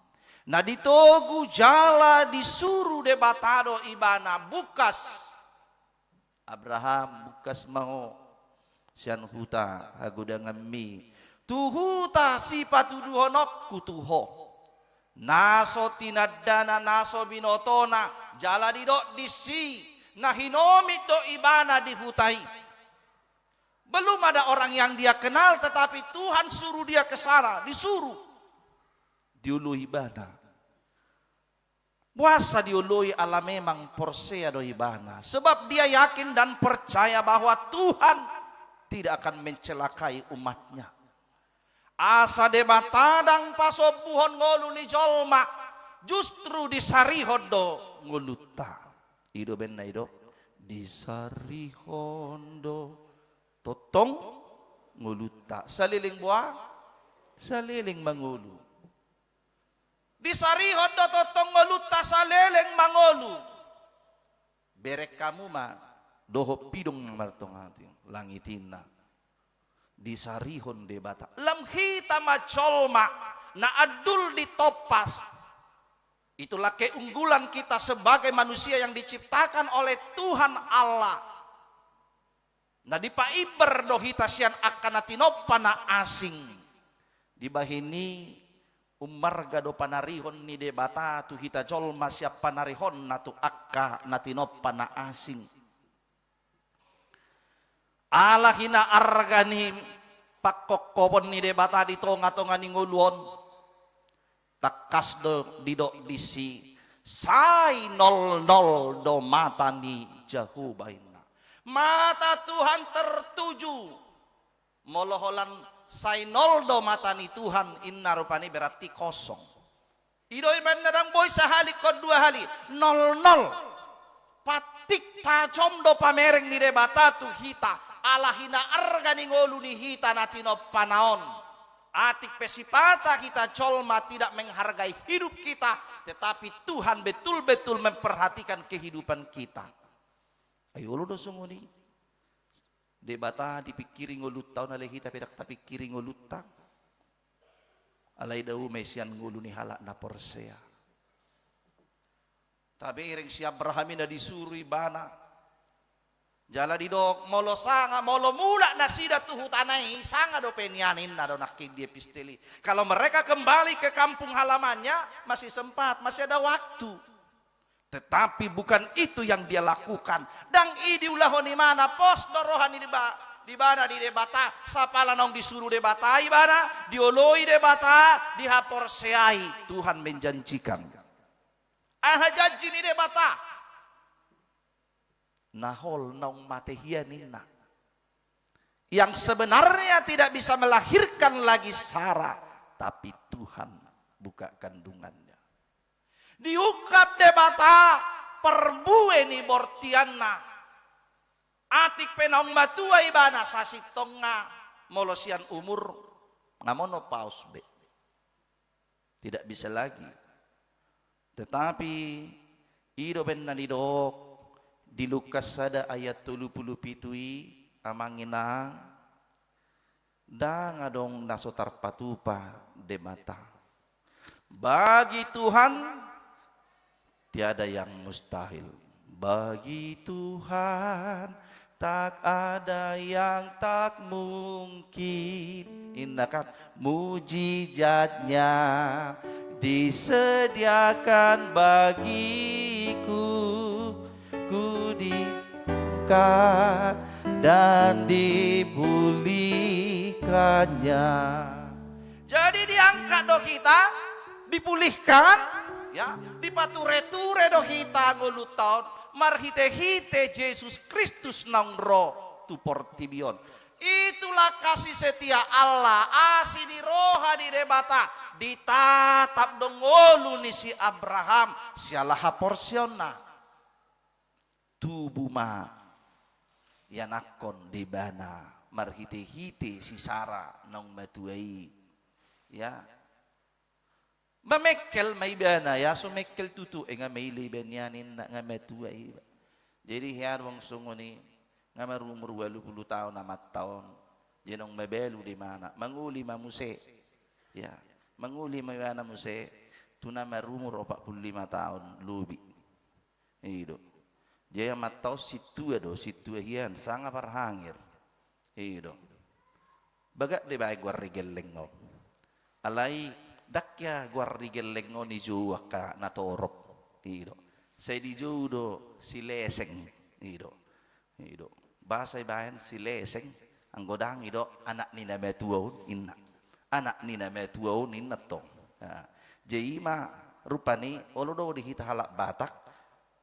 na ditogu jala disuru Debata do ibana, bungkas, Abraham, bungkas ma ho sian huta hagodanganmi tu huta sipatuduhononku tu ho. Na so tinandana, na so binotona, jala didok disi, na hinomit do ibana di huta i. Belum ada orang yang dia kenal, tetapi Tuhan suruh dia ke sana, disuruh. Dioloi ibana. Boasa dioloi? Ala memang porsea do ibana. Sebab dia yakin dan percaya bahwa Tuhan tidak akan mencelakai umat-Nya. Asa Debata ndang pasombuhon ngolu ni jolma, justru disarihon do ngolunta. I do umbahen na didok, disarihon do tongtong ngolunta. Saleleng boha? Saleleng mangolu. Disarihon do tongtong ngolunta saleleng mangolu. Bereng hamu ma dohot pidong na martonga langit, ninna. Disarihon Debata. Lam hita ma jolma na andul ditompa. Itulah keunggulan kita sebagai manusia yang diciptakan oleh Tuhan Allah. Na dipaimbar do hita sian angka na tinompa na asing. Dibahen i, ummarga do panarihon ni Debata tu hita jolma sian panarihonna tu angka na tinompa na asing. Ala hinaarga ni pangkophopon ni Debata di tonga-tonga ni ngolu on, tangkas do didok disi, sai nolnol do mata ni Jahowa, ninna. Mata Tuhan tertuju. Molo holan sai nol do mata ni Tuhan, ninna rupani, berarti kosong. I do umbahen na ndang boi sahali ingkon dua hali, nolnol. Patik tajom do pamereng ni Debata tu hita, ala hinaarga ni ngolu ni hita na tinompana on. Atik pe sipata hita jolma tidak menghargai hidup kita, tetapi Tuhan betul-betul memperhatikan kehidupan kita. Ai olo do songon i. Debata dipingkiri ngolunta on, alai hita pe ndang tapingkiri ngolunta. Alai dao ma i sian ngolu ni halak na porsea. Tabereng si Abraham i na disuru ibana. Jala didok, molo sanga, molo mulak nasida tu hutana i, sanga dope nian, ninna do nangkin di epistel i. Kalau mereka kembali ke kampung halamannya, masih sempat, masih ada waktu. Tetapi bukan itu yang dia lakukan. Ndang i diulahon ibana, pos do roha ni diba-, di ibana di Debata, sapala naung disuru Debata ibana, dioloi Debata, dihaporseai. Tuhan menjanjikan. Aha janji ni Debata? Na hol naung mate hia, ninna. Yang sebenarnya tidak bisa melahirkan lagi Sara, tapi Tuhan buka kandungannya. Diungkap Debata, parbue ni bortianna. Atik pe naung matua ibana, sasintongna molo sian umur nga mono paus be. Tidak bisa lagi. Tetapi i do umbahen na nidok di Lukas sada ayat tolu pulu pitu i, amang inang, ndang adong na so tarpatupa Debata. Bagi Tuhan tiada yang mustahil. Bagi Tuhan tak ada yang tak mungkin. Inna kan, mujizatnya disediakan bagiku, ku diangkat dan dipulihkannya. Jadi diangkat do hita, dipulihkan, ya, dipature-ture do hita ngolunta on, marhite-hite Jesus Kristus naung ro tu portibi on. Itulah kasih setia Allah, asi ni roha ni Debata, ditatap do ngolu ni si Abraham, siala haporseaonna. Tubu ma ianakhon di ibana marhite-hite si Sara naung matua i. Ya. Ba mengkel ma ibana, ya, so mengkel tutu, e nga maila iba nian inna, nga matua iba. Jadi hea do songon i, nga marumur ualu pulu taon amanta on. Jadi naung mabalu do ibana, mangoli ma muse. Ya, mangoli ma ibana muse tu na marumur opat pulu lima taon lobi. I do. Jadi amanta on sintua do, sintua hian, sanga parhangir. I do. Bagak dibaen goar ni gelleng on. Alai ndang hea goar ni gelleng on dijou angka natorop. I do. Sai dijou do Sileseng. I do. I do. Boasa ibaen Sileseng, anggo ndang i do anak ni na matua on, inna. Anak ni na matua on, inna tong. Nah, jadi i ma rupani olo do di hita halak Batak,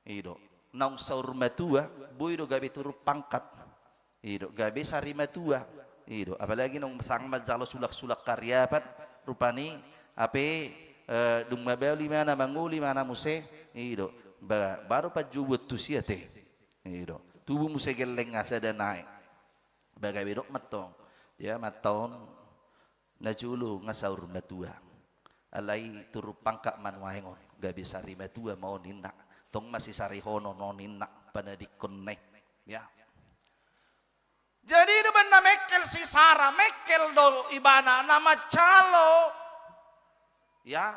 i do, naung saur matua, boi do gabe turun pangkat. I do, gabe sari matua. I do, apalagi naung sanga manjalo sulak-sulak kariapan, rupani, hape, eh, dung mabalu ibana, mangoli ibana muse, i do, ba-, baru panjouon tusi ate. I do, tubu muse gelleng nga sada nai. Ba gabe dok ma tong. Jadi amanta on, najolo nga saur matua. Alai turun pangkat ma nuaeng on, gabe sari matua ma on, inna. Tong masisarihonon on, inna, panadingkonna i. Ya. Jadi i do umbahen na mengkel si Sara, mengkel do ibana na manjalo, ya,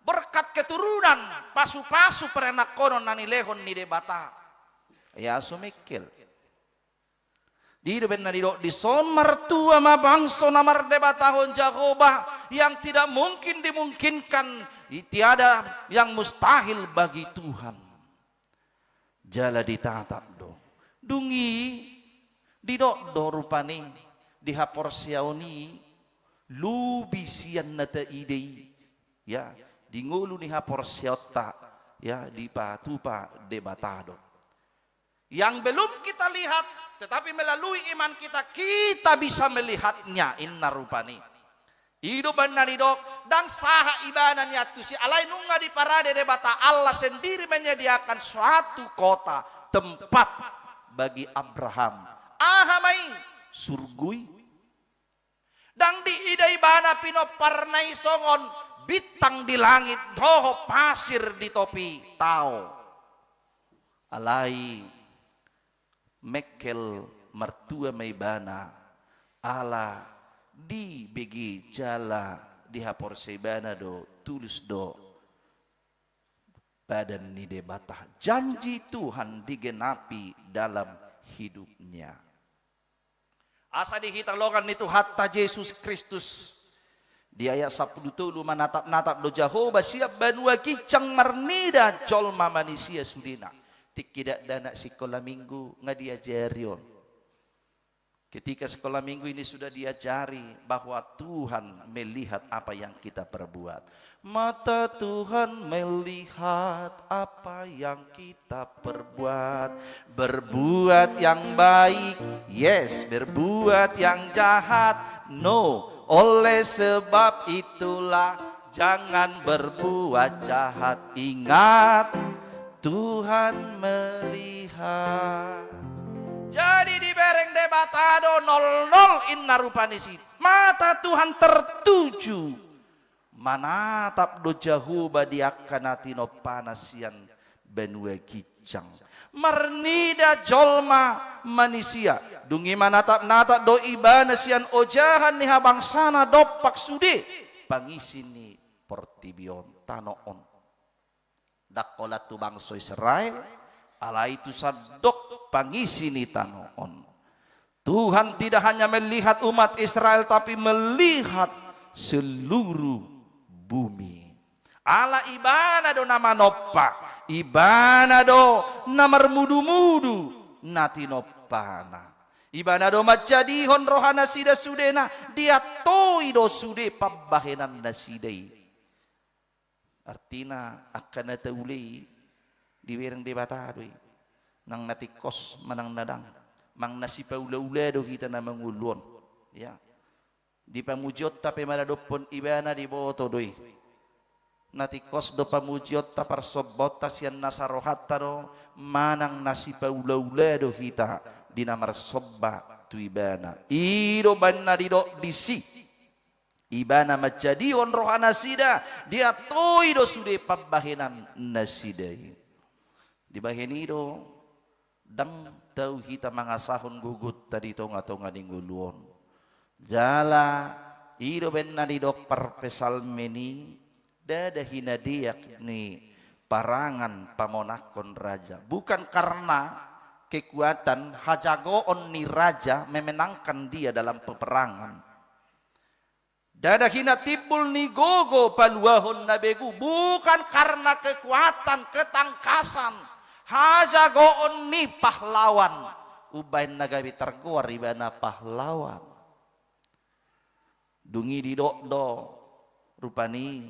berkat keturunan, pasu-pasu perenakhonon na nilehon ni Debata. Ya, so mengkel. Di do umbahen na nidok dison, martua ma bangso na mardebatahon Jahowa, yang tidak mungkin dimungkinkan, tiada yang mustahil bagi Tuhan. Jala ditatap do. Dung i didok do rupani di haporseaon i, lobi sian na taida i, ya, di ngolu ni haporseaonta, ya, dipatupa Debata do. Yang belum kita lihat, tetapi melalui iman kita, kita bisa melihatnya, inna rupani. I do umbahen na nidok, ndang sahat ibana nian tusi, alai nunga diparade Debata, Allah sendiri menyediakan suatu kota, tempat bagi Abraham. Aha ma i? Surgo i. Ndang diida ibana pinomparna i songon bintang di langit dohot pasir di topi tao. Alai mengkel martua ma ibana, ala dibege jala dihaporseai ibana do, tulus do badan ni Debata. Janji Tuhan digenapi dalam hidupnya. Asa di hita longan ni Tuhanta Jesus Kristus. Di ayat sampulu tolu, manatap-natap do Jahowa sian banua ginjang marnida jolma manisia sudena. Tingki dakdanak sikola minggu nga diajari on. Ketika sekolah minggu ini sudah diajari bahwa Tuhan melihat apa yang kita perbuat. Mata Tuhan melihat apa yang kita perbuat. Berbuat yang baik, yes, berbuat yang jahat, no. Oleh sebab itulah jangan berbuat jahat. Ingat, Tuhan melihat. Jadi dibereng Debata do nol nol inna rupani si. Mata Tuhan tertuju manatap do Jahowa di angka na tinompana sian banua ginjang. Marnida jolma manisia, dung i manatap-natap do ibana sian ojahan ni habangsana dompak sude pangisi ni portibi on, tano on. Ndang holan tu bangso Israel, alai tu sandok pangisi ni tano on. Tuhan tidak hanya melihat umat Israel, tapi melihat seluruh bumi. Ala ibana do na manompa, ibana do na marmudu-mudu na tinompana. Ibana do manjadihon rohanasida sudena, diantoi do sude pambahenannasida i. Artina, angka na taula i dibereng Debata do i. Nang na tingkos manang na dang, manang na sipaula-ula do hita na mangolu on. Ya. Di pamujionta pe maradophon ibana diboto do i. Na tingkos do pamujionta, parsombaonta sian nasa rohanta do, manang na sipaula-ula do hita di na marsomba tu ibana. I do baen na didok disi. Ibana manjadihon rohanasida, diantoi do sude pambahenannasida i. Dibahen i do, ndang tau hita mangasahon gogonta di tonga-tonga ni ngolu on. Jala, i do baen na didok parpsalmen i, ndada hinadeak ni parangan pamonangkon raja. Bukan karena kekuatan, hajagoon ni raja memenangkan dia dalam peperangan. Ndada hinatimbul ni gogo paluahon na begu, bukan karena kekuatan, ketangkasan, hajagoon ni pahlawan. Umbahen na gabe targoar ibana pahlawan. Dung i didok do rupani,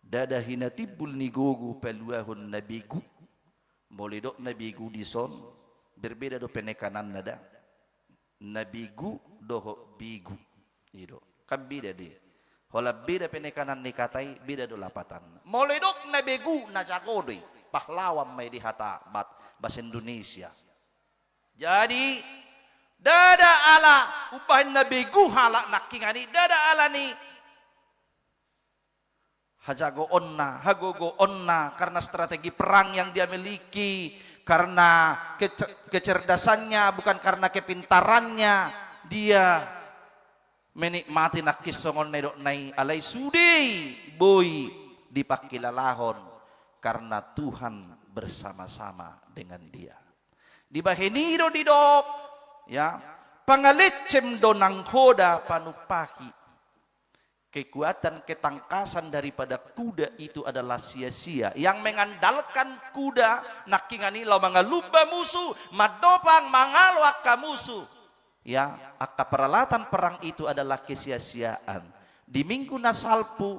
ndada hinatimbul ni gogo paluahon na begu. Molo didok na begu dison, berbeda do penekananna da. Na begu dohot begu. I do. Kan beda do i. Holan beda penekanan ni kata i, beda do lapatanna. Molo didok na begu, na jago do i. Pahlawan ma i di hata bat-, bahasa Indonesia. Jadi, ndada ala umbahen na begu halak nangkiningan i, ndada ala ni hajagoonna, hagogoonna, karena strategi perang yang dia miliki, karena kece-, kecerdasannya, bukan karena kepintarannya, dia menikmati nangkin songon na didokna i, alai sude i boi dipangkilalahon karena Tuhan bersama-sama dengan dia. Dibahen i do didok, ya, pangalencem do nanghoda panumpahi. Kekuatan ketangkasan daripada kuda itu adalah sia-sia. Yang mengandalkan kuda, nangkiningan i laho mangalumba musuh, mandopang mangalo angka musuh. Ya, angka peralatan perang itu adalah kesia-siaan. Di minggu na salpu,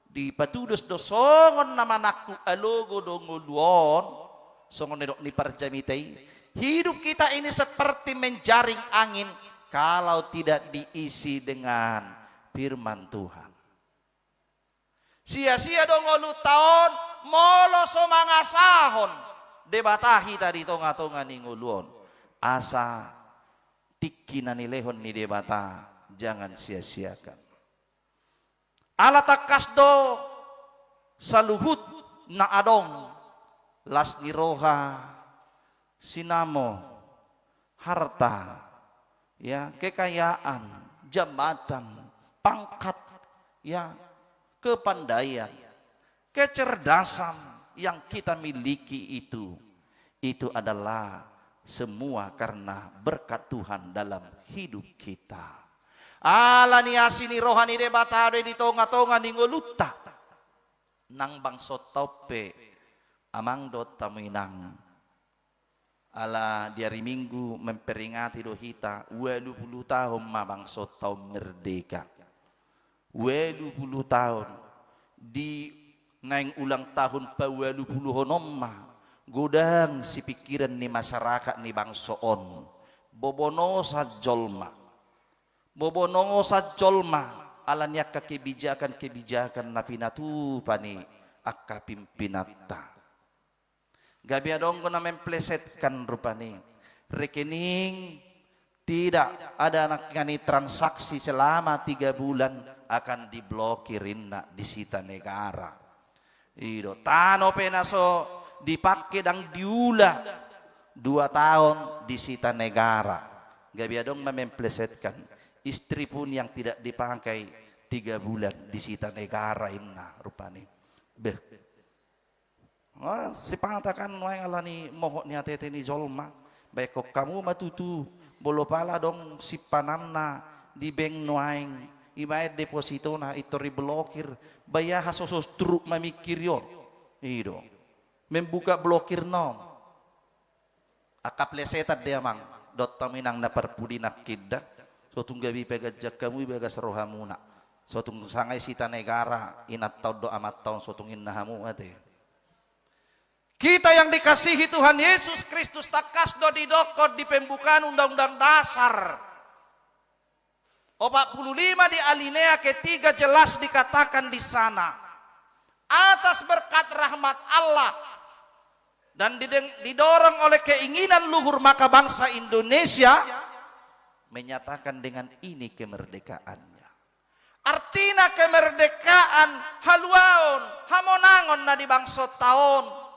dipatudos do songon na manangku alogo do ngolu on, songon na didok ni parjamita i, hidup kita ini seperti menjaring angin kalau tidak diisi dengan firman Tuhan. Sia-sia do ngolunta on, molo so mangasahon Debata hita di tonga-tonga ni ngolu on. Asa tingki na nilehon ni Debata, jangan sia-siakan. Ala tangkas do saluhut na adong, las ni roha, sinamot, harta, ya, kekayaan, jabatan, pangkat, ya, kepandaian, kecerdasan yang kita miliki itu, itu adalah semua karena berkat Tuhan dalam hidup kita. Ala ni asi ni roha ni Debata do i di tonga-tonga ni ngolunta. Nang bangso ta on pe, amang dohot hamu inang. Ala di ari Minggu memperingati do hita, ualu pulu taon ma bangso ta on merdeka. Ualu pulu taon, di naeng ulang tahun paualu puluhon on ma, godang sipingkiran ni masyarakat ni bangso on. Bobonongosan jolma. Bobonongosan jolma, ala ni angka kebijakan-kebijakan na pinatupa ni angka pimpinanta. Gabe adong do na memplesetkan rupani. Rekening tidak ada nangkiningan i transaksi selama tiga bulan akan diblokir inna disita negara. I do, tano pe na so dipake ndang diula dua taon disita negara. Gabe adong ma memplesetkan. Istri pun yang tidak dipakai tiga bulan disita negara inna rupani. Beh. Ah, sipata kan nuaeng ala ni mohot ni atete ni jolma. Baen hamu ma tutu, molo pala adong simpananna di bank nuaeng, ibaen depositona, pintor diblokir, baen aha so, so truk mamingkiri on. I do. Membuka blokir non. Angka plesetan do i amang, dohot hamu inang na parpudi nangkin da. So tung gabe ipaganjang hamu i bagas rohamuna. So tung sanga disita negara, inanta on dohot amanta on, so tung inna hamu ate. Kita yang dikasihi Tuhan Yesus Kristus, tangkas do didokkon di pembukaan Undang-Undang Dasar opat puluh lima di alinea ketiga jelas dikatakan di sana, atas berkat rahmat Allah dan dideng-, didorong oleh keinginan luhur, maka bangsa Indonesia menyatakan dengan ini kemerdekaannya. Artina kemerdekaan, haluaon, hamonangon na di bangsonta on.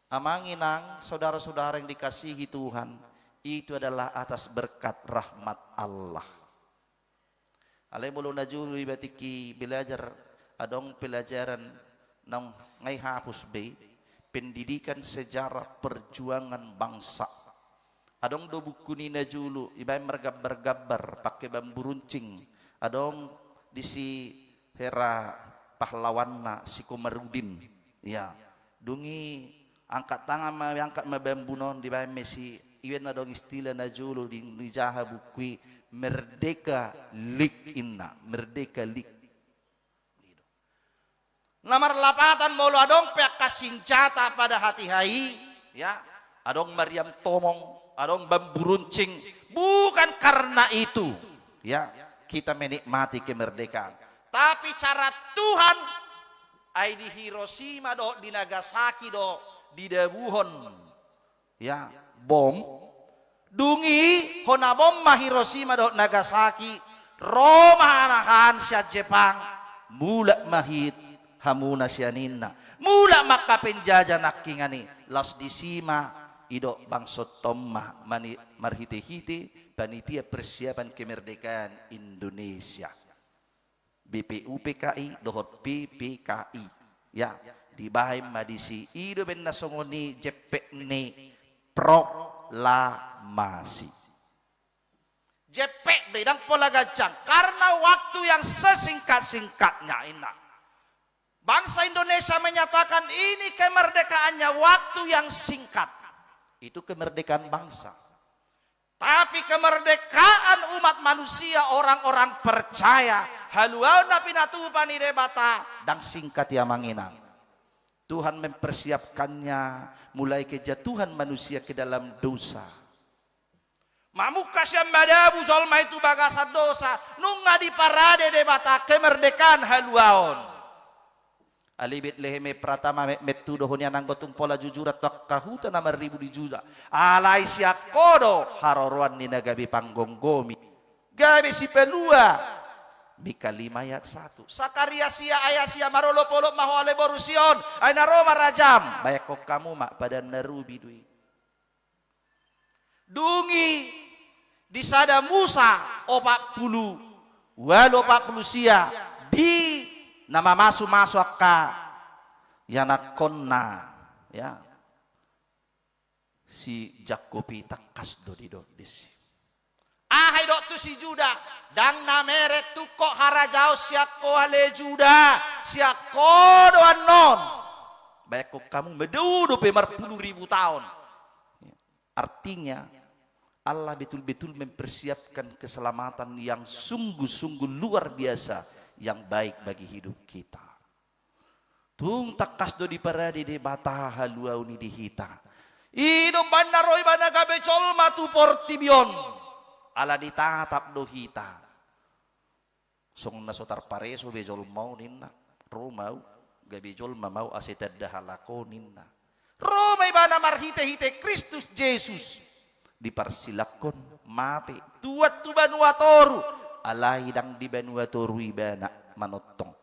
Amang inang, saudara-saudara yang dikasihi Tuhan, itu adalah atas berkat rahmat Allah. Alai molo na jolo iba tingki belajar, adong pelajaran naung nunga dihapus be, pendidikan sejarah perjuangan bangsa. Adong do buku ni na jolo, ibaen margambar-gambar, pake bambu runcing. Adong disi hera pahlawanna si Komarudin. Ya, dung i angkat tangan ma, angkat ma bambu non, dibaen ma disi, ibaen adong istilah na jolo di, dijaha buku i, Merdeka League inna, Merdeka League. Na marlapatan molo adong pe angka sinjata pada hatiha i, ya, adong meriam tomong, adong bambu runcing, bukan karena itu, ya, kita menikmati kemerdekaan. Tapi cara Tuhan, ai di Hiroshima dohot di Nagasaki do didabuhon, ya, bom. Dung i, hona bom ma Hiroshima dohot Nagasaki, ro ma hahana sian Jepang, mulak ma hita hamuna sian i ninna. Mulak ma angka penjajah nangkiningan i, laos disi ma didok bangsonta on ma, mani-, marhite-hite Panitia Persiapan Kemerdekaan Indonesia. B P U P K I dohot P P K I. Ya, dibaen ma disi. I do umbahen na songon i jempek ni proklamasi. Jempek do i, ndang pola ganjang. Karena waktu yang sesingkat-singkatnya, inna. Bangsa Indonesia menyatakan ini kemerdekaannya waktu yang singkat. Itu kemerdekaan bangsa. Tapi kemerdekaan umat manusia, orang-orang percaya, haluaon na pinatupa ni Debata, ndang singkat i amang inang. Tuhan mempersiapkannya mulai kejatuhan manusia ke dalam dosa. Mamungka sian madabu jolma i tu bagasan dosa, nunga diparade Debata kemerdekaan haluaon. Alai Betlehem Epratah ma metmet tu dohot nian, anggo tung pola jujuran tu angka huta na marribu di Juda. Alai sian ho do haroroan ni na gabe panggomgomi. Gabe sipalua. Mika lima ayat satu. Sakaria sia ayat sia, marolopolop ma ho ale boru Sion. Ai na ro ma rajam. Baen hamu ma padan na robi do i. Dung i di Sada Musa opat pulu ualu opat pulu sia, di na mamasumasu angka ianakhonna, ya, si Jakkob i tangkas do didok disi. Aha idok tu si Juda? Ndang na mere tungkot harajaon sian ho ale Juda, sian ho do annon. Baen hamu madabu dope marpulu ribu taon. Artinya, Allah betul-betul mempersiapkan keselamatan yang sungguh-sungguh luar biasa, yang baik bagi hidup kita. Tung tangkas do diparade Debata haluaon i di hita. I do umbahen na ro ibana gabe jolma tu portibi on. Ala ditatap do hita. Songon na so tarpareso be jolma on ninna, ro ma ahu, gabe jolma ma ahu asa ditanda halak on ninna. Ro ma ibana marhite-hite Kristus Jesus. Diparsilanghon mate. Tuat tu banua toru. Alai ndang di banua toru ibana manongtong.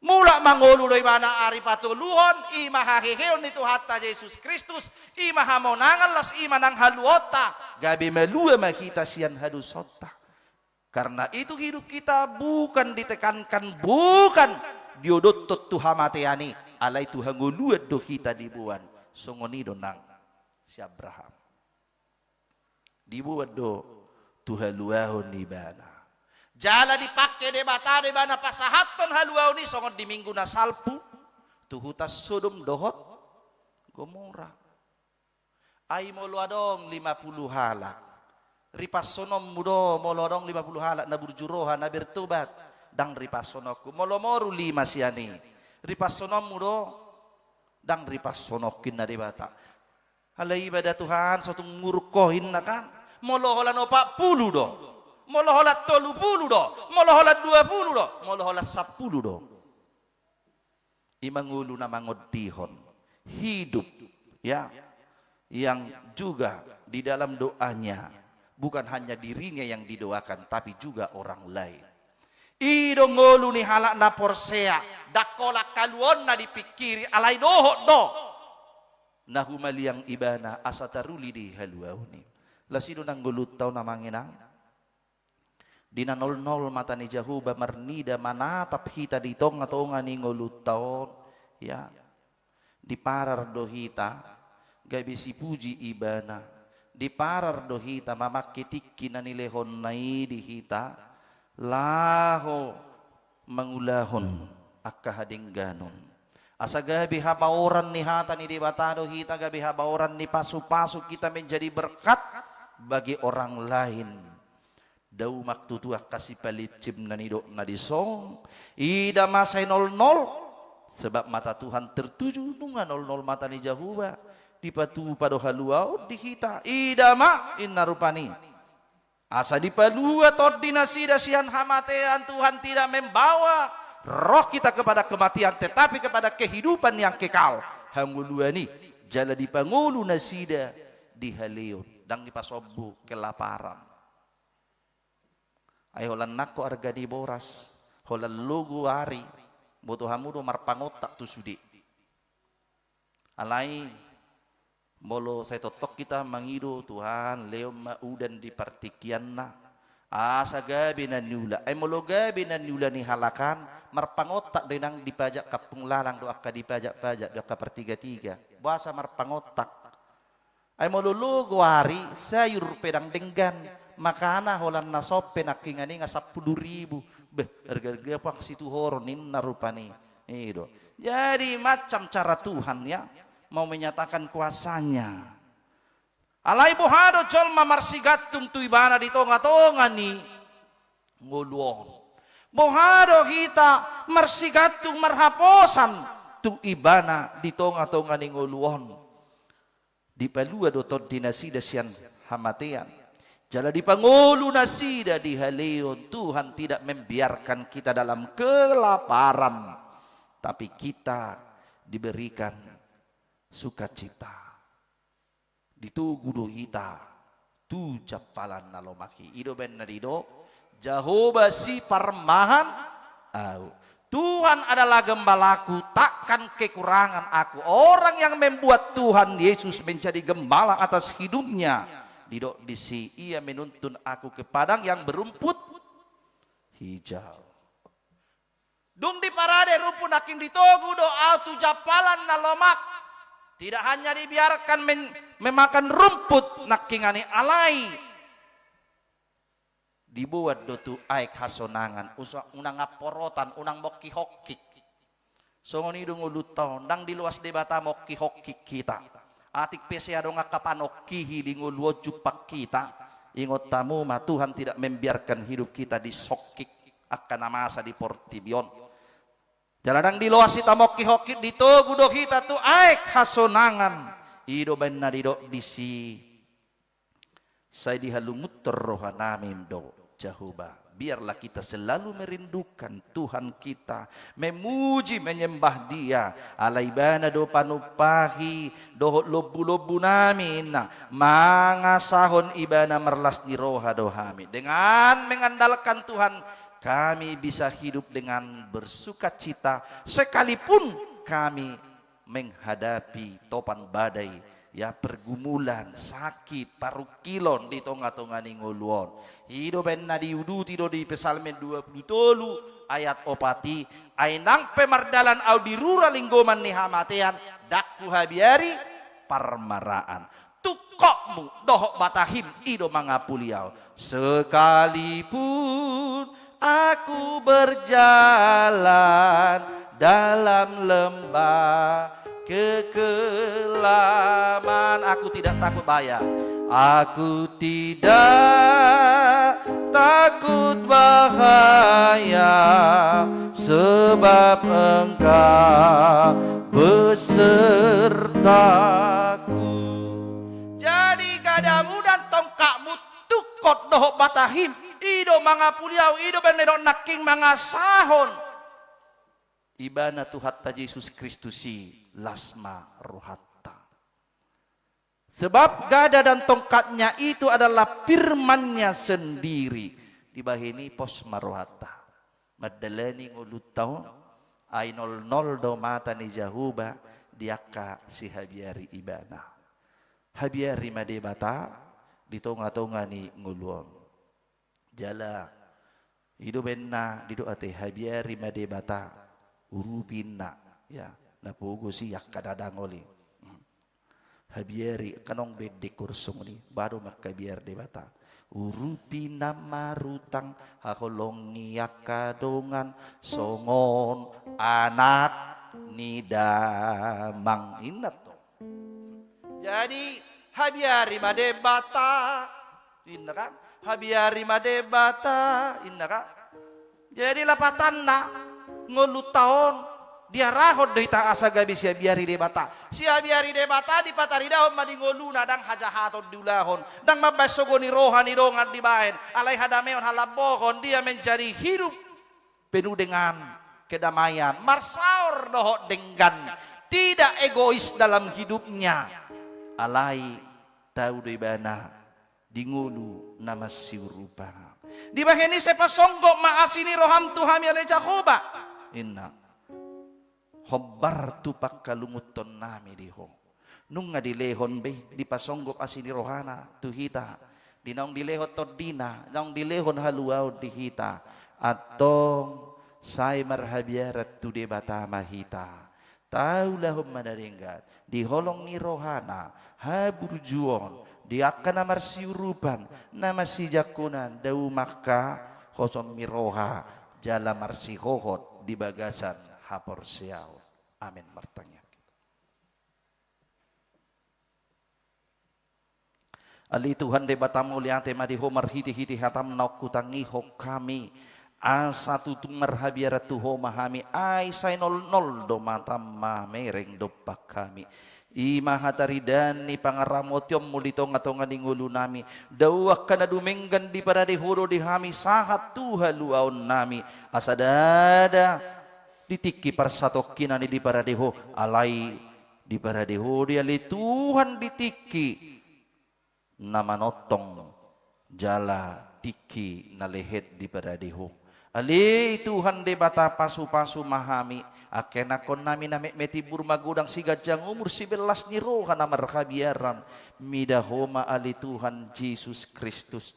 Mulak mangolu do ibana ari patoluhon, i ma haheheon ni Tuhanta Jesus Kristus, i ma hamonangan, laos i ma nang haluaonta. Gabe malua ma hita sian hadosaonta. Karena itu hidup kita bukan ditekankan, bukan diodothon tu hamatean i, alai tu hangoluan do hita diboan. Songon i do nang si Abraham. Diboan do tu haluaon ni ibana. Jala dipangke Debata do ibana pasahathon haluaon i songon di minggu na salpu tu huta Sodom dohot Gomora. Ai molo adong lima pulu halak, ripassononmu do? Molo adong lima pulu halak na burju roha, na bertobat, ndang ripassononku. Molo moru lima sian i, ripassononmu do? Ndang ripassononku, ninna Debata. Alai iba da Tuhan, so tung nguruk ho, ninna kan. Molo holan opat pulu do, molo holan tolu pulu do, molo holan dua pulu do, molo holan sampulu do. I ma ngolu na mangondihon. Hidup, ya, yang juga di dalam doanya bukan hanya dirinya yang didoakan, tapi juga orang lain. I do ngolu ni halak na porsea, ndang holan haluaonna dipingkiri, alai dohot do na humaliang ibana asa taruli di haluaon i. Laos i do nang ngolunta on, amang inang. Di na nolnol mata ni Jahowa marnida manatap hita di tongatonga ni ngolunta on, ya. Diparar do hita gabe sipuji ibana. Diparar do hita mamangke tingki na nilehonna i di hita laho mangulahon angka hadengganon. Asa gabe habaoran ni hata ni Debata do hita, gabe habaoran ni pasupasu, kita menjadi berkat bagi orang lain. Daumak tutu angka sipalincim na nidok na dison, ida ma sai nolnol, sebab mata Tuhan tertuju, nunga nolnol mata ni Jahowa, dipatupa do haluaon di hita, ida ma, ninna rupani. Asa dipalua tondi nasida sian hamatean. Tuhan tidak membawa roh kita kepada kematian, tetapi kepada kehidupan yang kekal. Hangoluan i, jala dipangolu nasida di haleon, ndang dipasombu kelaparan. Ai holan nangkok arga ni boras, holan logo ari, boto hamu do marpangontak tu sude. Alai molo sai tongtong hita mangido, Tuhan, lehon ma udan di partingkianna, asa gabe na niula. Ai molo gabe na niula ni halak an, marpangontak do i nang di pajak kampung lalang dohot angka di pajakpajak dohot angka partigatiga. Boasa marpangontak? Ai molo logo ari, sayur pe ndang denggan, makana holan na sompe nangkiningan i nga sampulu ribu. Beh, arga-arga pang situhoron, ninna rupani. I do. Jadi macam cara Tuhan, ya, mau menyatakan kuasa-Nya. Alai boha do jolma marsigantung tu Ibana di tongatonga ni ngolu on? Boha do hita marsigantung, marhaposan tu Ibana di tongatonga ni ngolu on? Dipalua do tondi nasida sian hamatean, jala dipangolu nasida di haleon. Tuhan tidak membiarkan kita dalam kelaparan, tapi kita diberikan sukacita. Ditogu do hita tu jampalan na lomak i. I do baen na didok, Jahowa siparmahan ahu. Tuhan adalah gembalaku, takkan kekurangan aku. Orang yang membuat Tuhan Yesus menjadi gembala atas hidupnya, didok disi, Ia menuntun aku ke padang yang berumput hijau. Dung diparade rumput nangkin, ditogu do ahu tu jampalan na lomak. Tidak hanya dibiarkan men-, memakan rumput nangkiningan i, alai diboan do tu aek hasonangan, usa-, unang amporotan, unang mongkihongkik. Songon i do ngolunta on, ndang diloas Debata mongkihongkik hita. Atik pe sai adong angka panongkihi di ngolu on jumpang hita, ingot hamu ma, Tuhan tidak membiarkan hidup kita disongkik angka na masa di portibi on. Jala ndang diloas hita mongkihongkik, ditogu do hita tu aek hasonangan. I do baen na didok disi, sai dihalungunhon rohanami do Jahowa Biarlah kita selalu merindukan Tuhan kita, memuji, menyembah Dia. Ala Ibana do panumpahi dohot lombu-lombu nami, inna. Mangasahon Ibana marlas ni roha do hami. Dengan mengandalkan Tuhan, kami bisa hidup dengan bersukacita, sekalipun kami menghadapi topan badai, ya, pergumulan, sakit, parungkilon di tonga-tonga ni ngolu on. I do umbahen na diuduti do di Psalmen dua pulu tolu ayat opat i, ai nang pe mardalan ahu di rura linggoman ni hamatean, ndang huhabiari parmaraan. Tungkotmu dohot batahim i do mangapuli ahu. Sekalipun aku berjalan dalam lembah kekelaman, aku tidak takut bahaya. Aku tidak takut bahaya, sebab Engkau besertaku. Jadi gadamu dan tongkatmu, tungkot dohot batahim, i do mangapuli ahu, i do umbahen na nidok nangkin mangasahon Ibana Tuhanta Jesus Kristus i, las ma rohanta. Sebab gada dan tongkatnya itu adalah firman-Nya sendiri. Dibahen i pos ma rohanta mandalani ngolunta on, ai nolnol do mata ni Jahowa di angka sihabiari Ibana. Habiari ma Debata di tonga-tonga ni ngolu on. Jala i do umbahen na didok ate, habiari ma Debata, urupi inna, ya, na pogos i angka na dangol i. Hmm. Habiari, kan adong do endek songon i, ba do manghabiar Debata. Urupi na marutang, haholongi angka dongan, songon anak ni damang, inna tong. Jadi, habiari ma Debata, inna kan? Habiari ma Debata, inna kan? Jadi, lapatanna, ngolunta on diarahon do hita asa gabe sihabiari Debata. Sihabiari Debata dipataridahon ma di ngoluna, ndang hajahaton diulahon, ndang mambahen sogo ni roha ni dongan dibahen, alai hadameon, halambohon, dia menjadi hidup penuh dengan kedamaian, marsaor dohot denggan, tidak egois dalam hidupnya. Alai tau do ibana di ngolu na marsiurupan. Dibahen i sai pasonggop ma asi ni roham tu hami ale Jahowa, inna. Hombar tu pangkalungunhon nami di Ho. Nunga dilehon be, dipasonggop asi ni rohana tu hita, di naung dilehon tondina, naung dilehon haluaon di hita. Antong sai marhabiaran tu Debata ma hita. Taulahon ma na denggan di holong ni rohana, haburjuon di angka na marsiurupan, na marsijangkonan, dao ma angka hosom ni roha jala marsihohot di bagasan haporseaon. Amen. Martangiang. Ale Tuhan Debata, mauliate ma di Ho marhitehite hatam naung hutangihon hami, asa tutu marhabiaran tu Ho ma hami, ai sai nolnol do matam mamereng dompak hami. I ma hataridaan ni pangaramotionMu di tongatonga ni ngolunami. Dao angka na dumenggan diparade Ho do di hami sahat tu haluaonnami, asa ndada di tingki parsatongkinan i diparade Ho, alai diparade Ho do i ale Tuhan di tingki na manongtong jala tingki na lehet diparade Ho. Ale Tuhan Debata, pasupasu ma hami, angka ianakkonnami na metmet timbur magodang, siganjang umur, siberlas ni roha, na marhabiaran mida Ho ma ale Tuhan Jesus Kristus.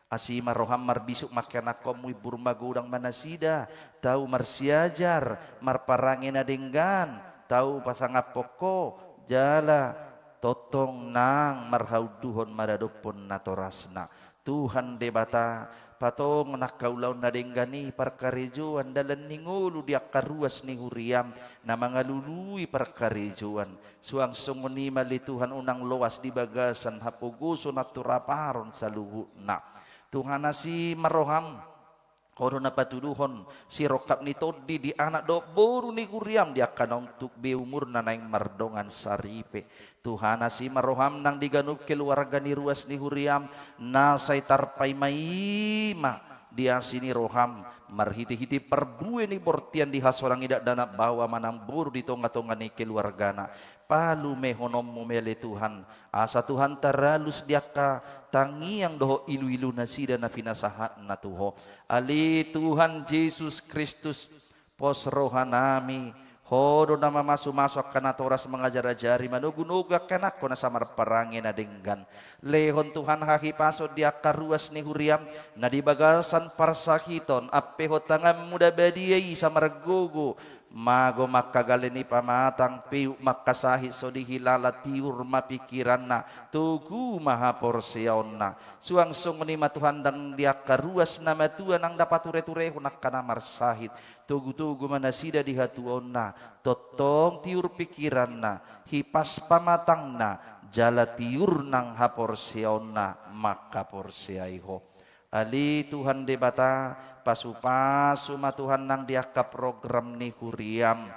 Asi ma roham marbisuk ma angka ianakkonMu, timbur magodang ma nasida, tau marsiajar, marparange na denggan, tau pasangaphon Ho, jala tongtong nang marhaunduhon maradophon natorasna. Tuhan Debata, patongon angka ulaon na denggan i, parkarejoan, dalan ni ngolu di angka ruas ni huriaM na mangalului parkarejoan. Suang songon i ma ale Tuhan, unang loas di bagasan hapogoson, anturaparon saluhutna. Tuhan, asi ma roham, Ho do na patuduhon sirongkap ni tondi di anak dohot boru ni huriaM, di angka naung tuk be umurna naeng mardongan saripe. Tuhan, asi ma roham nang di ganup keluarga ni ruas ni huriaM, na sai tarpaimaima di asi ni roham, marhite-hite parbue ni bortian di hasonang i dakdanak baoa manang boru di tonga-tonga ni keluargana. Palumehononmu ma ale Tuhan, asa Tuhanta ralus di angka tangiang dohot ilu-ilu nasida na pinasahatna tu Ho. Ale Tuhan Jesus Kristus, pos rohanami, Ho do na mamasu-masu angka natoras mangajar-ajari, manogu-nogu angka anakko na samarparange na denggan. Lehon Tuhan hahipason di angka ruas ni huriam, na di bagasan parsahiton, ampehon tanganmu na badia i samargogo, mago ma angka gale ni pamatang, peuk ma angka sahit so dihilala, tiur ma pingkiranna, togu ma haporseaonna. Suang songon i ma Tuhan nang di angka ruas na matua nang na pature-turehon angka na marsahit, togu-togu ma nasida di hatuaonna, tongtong tiur pingkiranna, hipas pamatangna, jala tiur nang haporseaonna mangkaporseai Ho. Ale Tuhan Debata, pasu-pasu ma Tuhan nang di angka program ni huriam.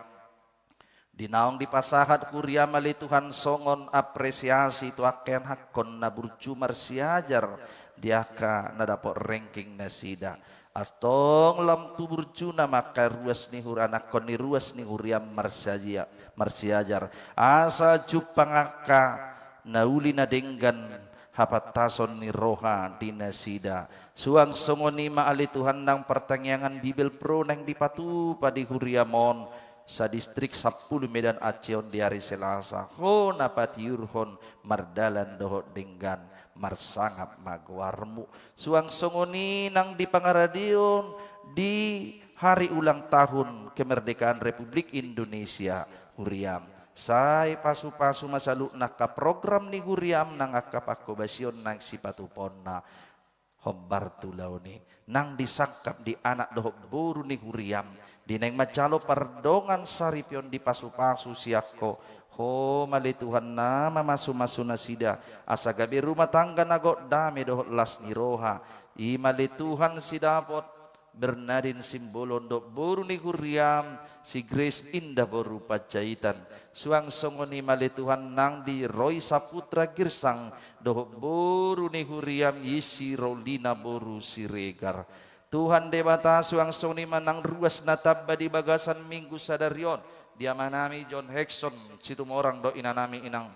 Di naung dipasahat huriam ale Tuhan songon apresiasi tu angka ianakkon na burju marsiajar di angka na dapot ranking nasida. Antong lam tu burjuna ma angka ruas ni hur-, anakkon ni ruas ni huriam marsiaja-, marsiajar. Asa jumpang angka na uli na denggan hapantason ni roha di nasida. Suang songon i ma ale Tuhan nang partangiangan Bibelvrouw naeng dipatupa di huriam on, sadistrik sampulu Medan Aceh on di ari Selasa. Ho na patiurhon mardalan dohot denggan, marsangap ma goarmu. Suang songon i nang di pangaradeon di hari ulang tahun kemerdekaan Republik Indonesia huriam. Sai pasu-pasu ma saluhutna angka program ni huriam nang angka panghobasion naeng sipatupaonna hombar tu ulaon i. Nang disangkap di anak dohot boru ni huriam, di naeng manjalo pardongan saripeon dipasu-pasu sian Ho, Ho ma ale Tuhan na mamasu-masu nasida, asa gabe rumah tangga na gok dame dohot las ni roha. I ma ale Tuhan sidapot Bernadin Simbolon dohot boru ni huriam si Grace Indah boru Panjaitan. Suang songon i ma ale Tuhan nang di Roy Saputra Girsang dohot boru ni huriam i si Rolina boru Siregar. Tuhan Debata, suang songon i ma nang ruas na tamba di bagasan minggu sadari on, di amanami John Hekson Situmorang dohot inanami inang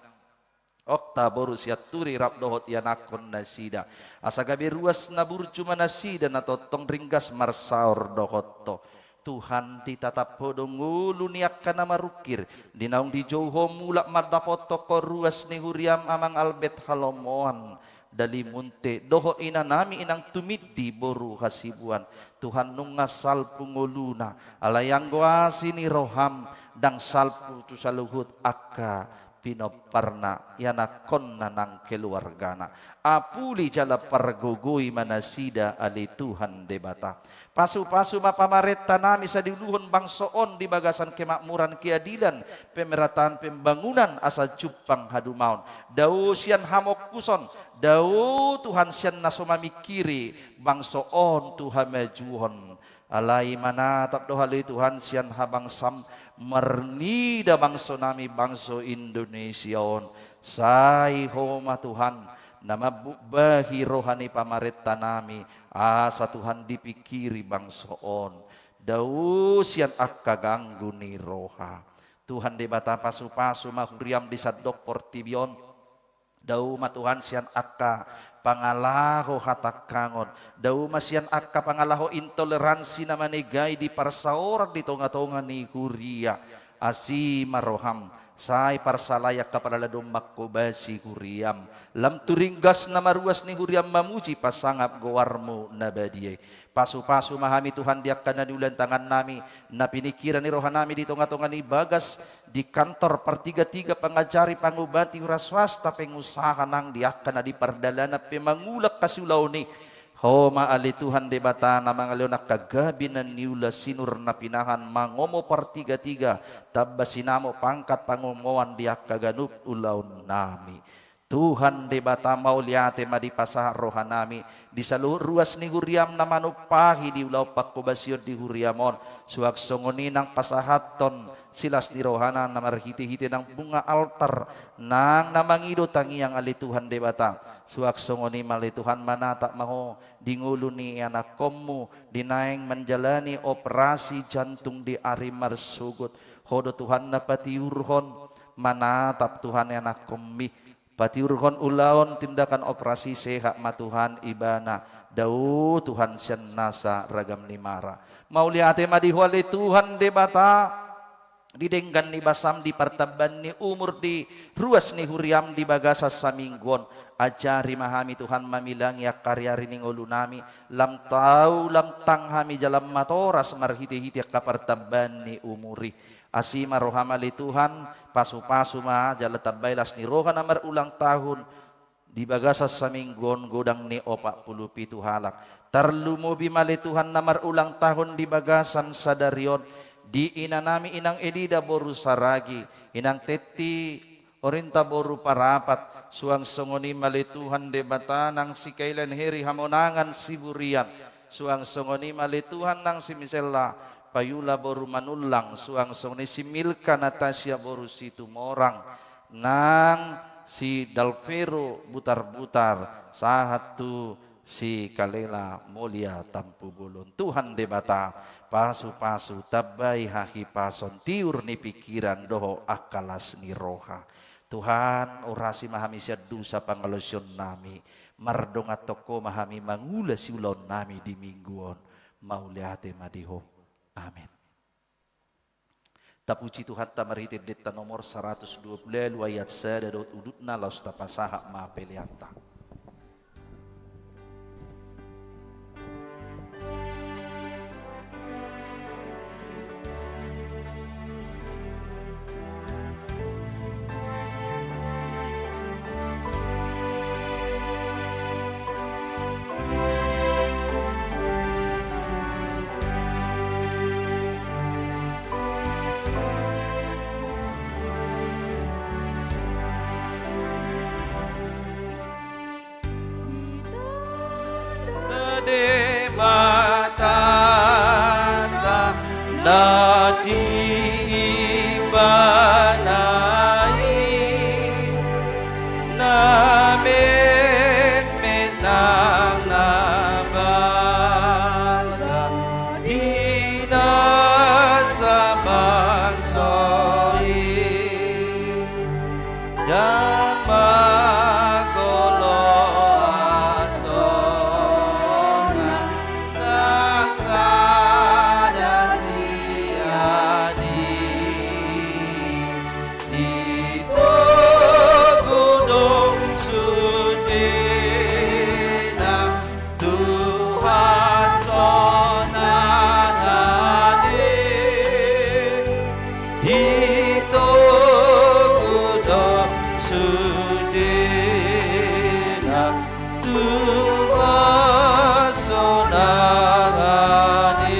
Okta boru Sianturi rap dohot ianakkon nasida. Asa gabe ruas na burju ma nasida na tongtong ringgas marsaor dohot Ho. Tuhan, ditatap Ho do ngolu ni angka na marungkir, di naung dijou Ho mulak mandapothon Ho ruas ni huriam Amang Albert Halomoan Dalimunte dohot inanami inang Tumindi boru Hasibuan. Tuhan, nunga salpu ngoluna, alai anggo asi ni roham ndang salpu tu saluhut angka pinomparna, ianakkonna nang keluargana. Apuli jala pargogoi ma nasida ale Tuhan Debata. Pasu-pasu ma pamarentanami sai diuluhon bangso on di bagasan kemakmuran, keadilan, pemerataan, pembangunan asa jumpang hadumaon. Dao sian hamongkuson, dao Tuhan sian na so mamingkiri bangso on tu hamajuon. Alai manatap do ale Tuhan sian habangsam marnida bangsonami bangso Indonesia on. Sai Ho ma Tuhan na mambubahi roha ni pamarentanami, asa Tuhan dipingkiri bangso on. Dao sian angka ganggu ni roha. Tuhan Debata, pasu-pasu ma huriam di sandok portibi on. Dao ma Tuhan sian angka pangalaho hatangkangon. Dao ma sian angka pangalaho intoleransi na manegai di parsaoran di tonga-tonga ni huria. Asi ma roham, sai parsalai angka paraladoon manghobasi huriam. Lam tu ringgas na maruas ni huriam mamuji pasangap goarmu na badia i. Pasu-pasu ma hami Tuhan di angka na niula ni tangannami, na piningkiran ni rohanami di tonga-tonga ni bagas, di kantor, partiga-tiga, pangajari, pangobati, hura swasta, pengusaha nang di angka na di pardalanan pe mangula angka siulaon i. Ho ma ale Tuhan Debata na mangalehon angka gabe na niula, sinur na pinahan, mangomo partiga-tiga, tamba sinamot pangkat pangomoan di angka ganup ulaonnami. Tuhan Debata, mauliate ma dipasahat rohanami di saluhut ruas ni huriam na manumpahi di ulaon panghobasion di huriam on, suang songon i nang pasahathon silas ni rohana na marhitehite nang bunga altar nang na mangido tangiang, ale Tuhan Debata. Suang songon i ma ale Tuhan, manatap ma Ho di ngolu ni ianakhonmu di naeng manjalani operasi jantung di ari marsogot. Ho do Tuhan na patiurhon, manatap Tuhan ianakhonmi, patiurhon ulaon tindakan operasi, sehat ma Tuhan ibana, dao Tuhan sian nasa ragam ni mara. Mauliate ma di Ho ale Tuhan Debata, di denggan ni basam, di partambaan ni umur, di ruas ni huriam di bagasan saminggu on. Ajari ma hami Tuhan mamilangi angka ariari ni ngolunami, lam tau lam tang hami jala matoras marhitehite angka partambaan ni umur i. Asi ma roham ale Tuhan, pasupasu ma jala tambai las ni roha na marulang tahun di bagasan saminggu on godang ni opat pulu pitu halak. Tarlumobi ma ale Tuhan na marulang tahun di bagasan sadari on, di inanami Inang Edida boru Saragi, Inang Tetti Orinta boru Parapat, suang songon i ma ale Tuhan Debata nang si Kailen Heri Hamonangan Siburian, suang songon i ma ale Tuhan nang si Misella Paiula boru Manullang, suang songon i si Milka Natasia boru Situmorang, nang si Dalvero Butarbutar, sahat tu si Kalela Molia Tampubolon. Tuhan Debata, pasupasu, tambai hahipason, tiur ni pingkiran dohot angka las ni roha. Tuhan, urasi ma hami sian dosa pangalaosionnami, mardongan tongko ma hami mangula siulaonnami di minggu on. Mauliate ma di Ho. Amen. Tapuji Tuhanta marhite endenta nomor saratus dua pulu ualu ayat sada dohot udutna, laos tapasahat ma peleanta. Debata na di Ibana i, na metmet nang na bangga di nasa bangso i. Ndang mangolo asona nang sada sian i. Di togu do sudena tu hasonangan i. Di togu do sudena tu hasonangan i.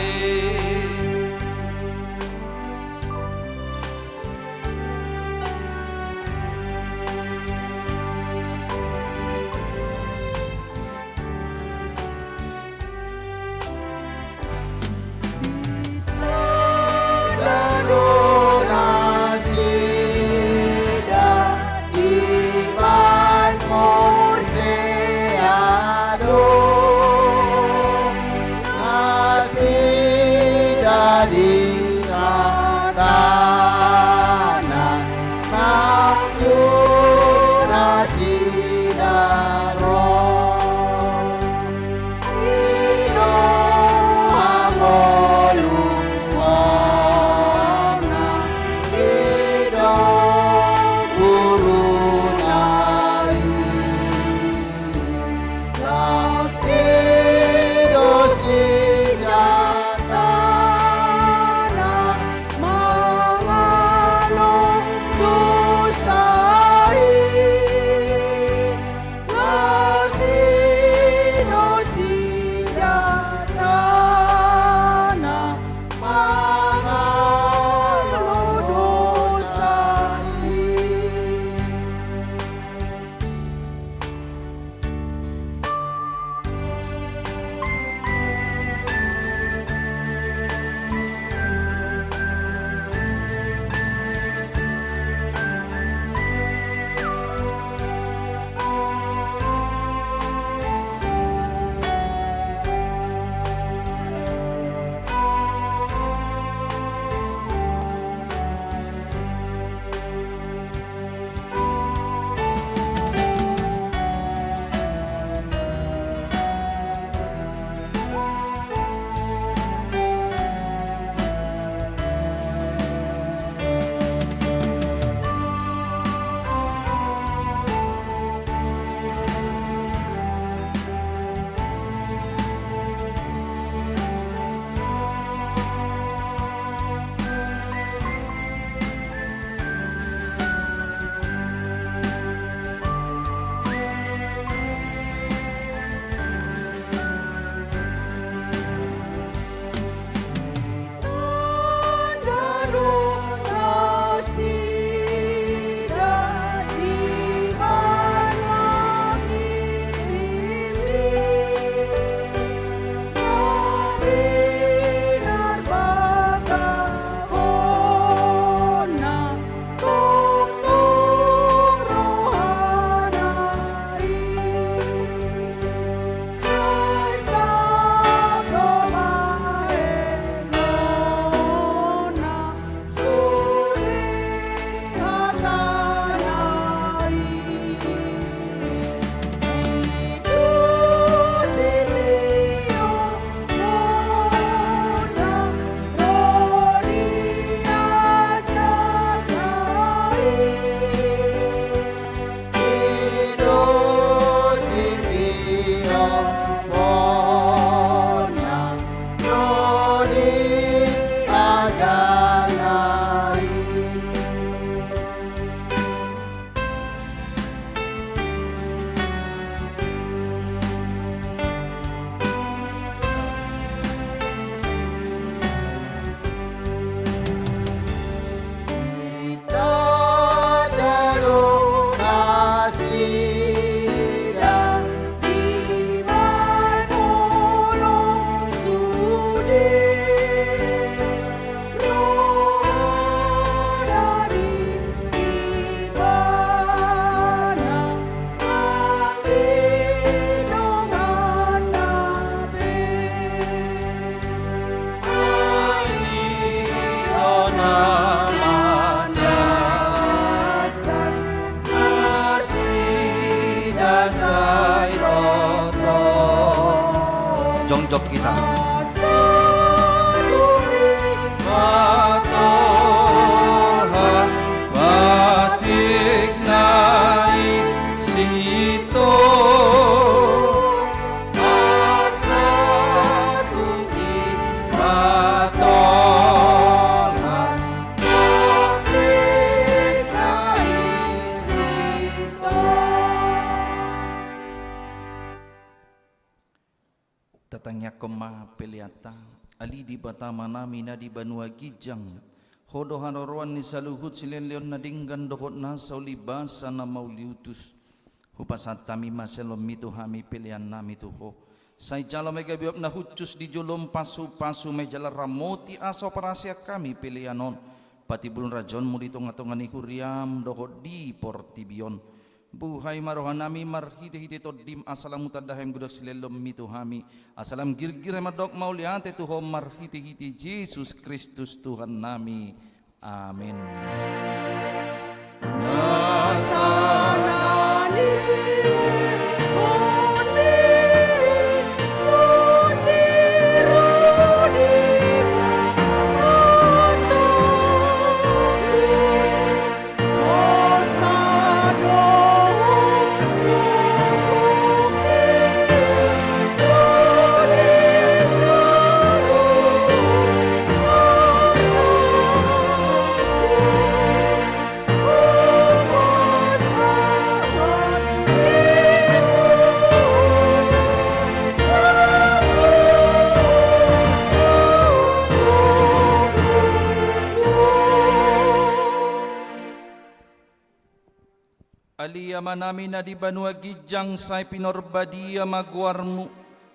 Jawab kita. Asa tung i ma Tuhan, batik na i sintong. Asa tung i ma Tuhan, batik na i sintong. Tatangiangkon ma peleanta. Ale Debata Amanami na di banua ginjang, Ho do haroroan ni saluhut silehonlehon na denggan dohot nasa ulibasa na mauliutus. Hupasahat hami ma sian lomoMi tu hami peleannami tu Ho. Sai jalo ma i gabe uap na hushus di jolom pasupasu, ma i jala ramoti asa huparhaseang hami pelean on patimbulhon rajaonMu di tongatonga ni huriaM dohot di portibi on. Buhai ma rohanami marhitehite TondiM, asa lam hutanda hami godang silehonlehonMi tu hami, asa lam girgir hami mandok mauliate tu Ho marhitehite Jesus Kristus Tuhannami. Amen. Ale Amanami na di banua ginjang, sai pinarbadia ma goarMu,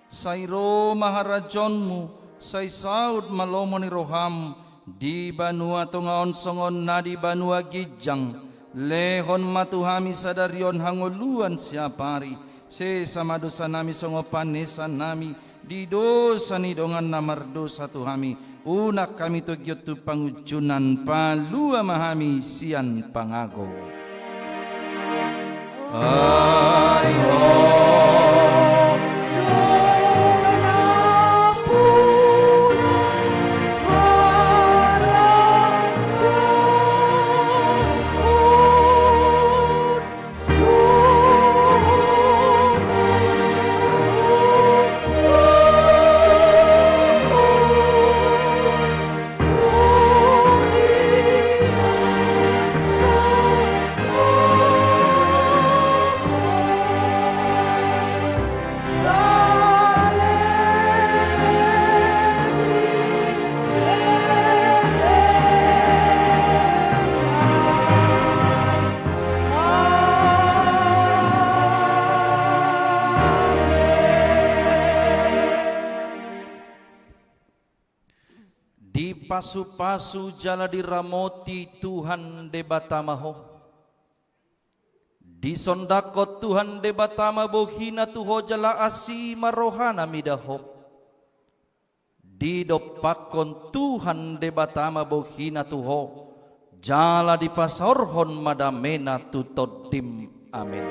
sai ro ma harajaonMu, sai saut ma lomo ni rohaM di banua tonga on songon na di banua ginjang. Lehon ma tu hami sadari on hangoluan siapari, sesa ma dosanami songon panesanami di dosa ni dongan na mardosa tu hami, unang hami togihon tu pangunjunan, palua ma hami sian pangago. Ai Ho do nampuna harajaon, Dipasupasu jala diramoti Tuhan Debata ma ho. Disondangkon Tuhan Debata ma bohiNa tu ho jala asi ma rohaNa mida ho. Didompakkon Tuhan Debata ma bohiNa tu ho, jala dipasaorhon ma dameNa tu tondim. Amen.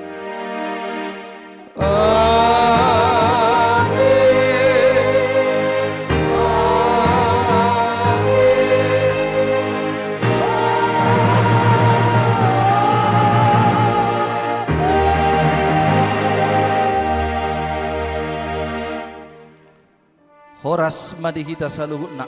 Amen. Horas ma di hita saluhutna.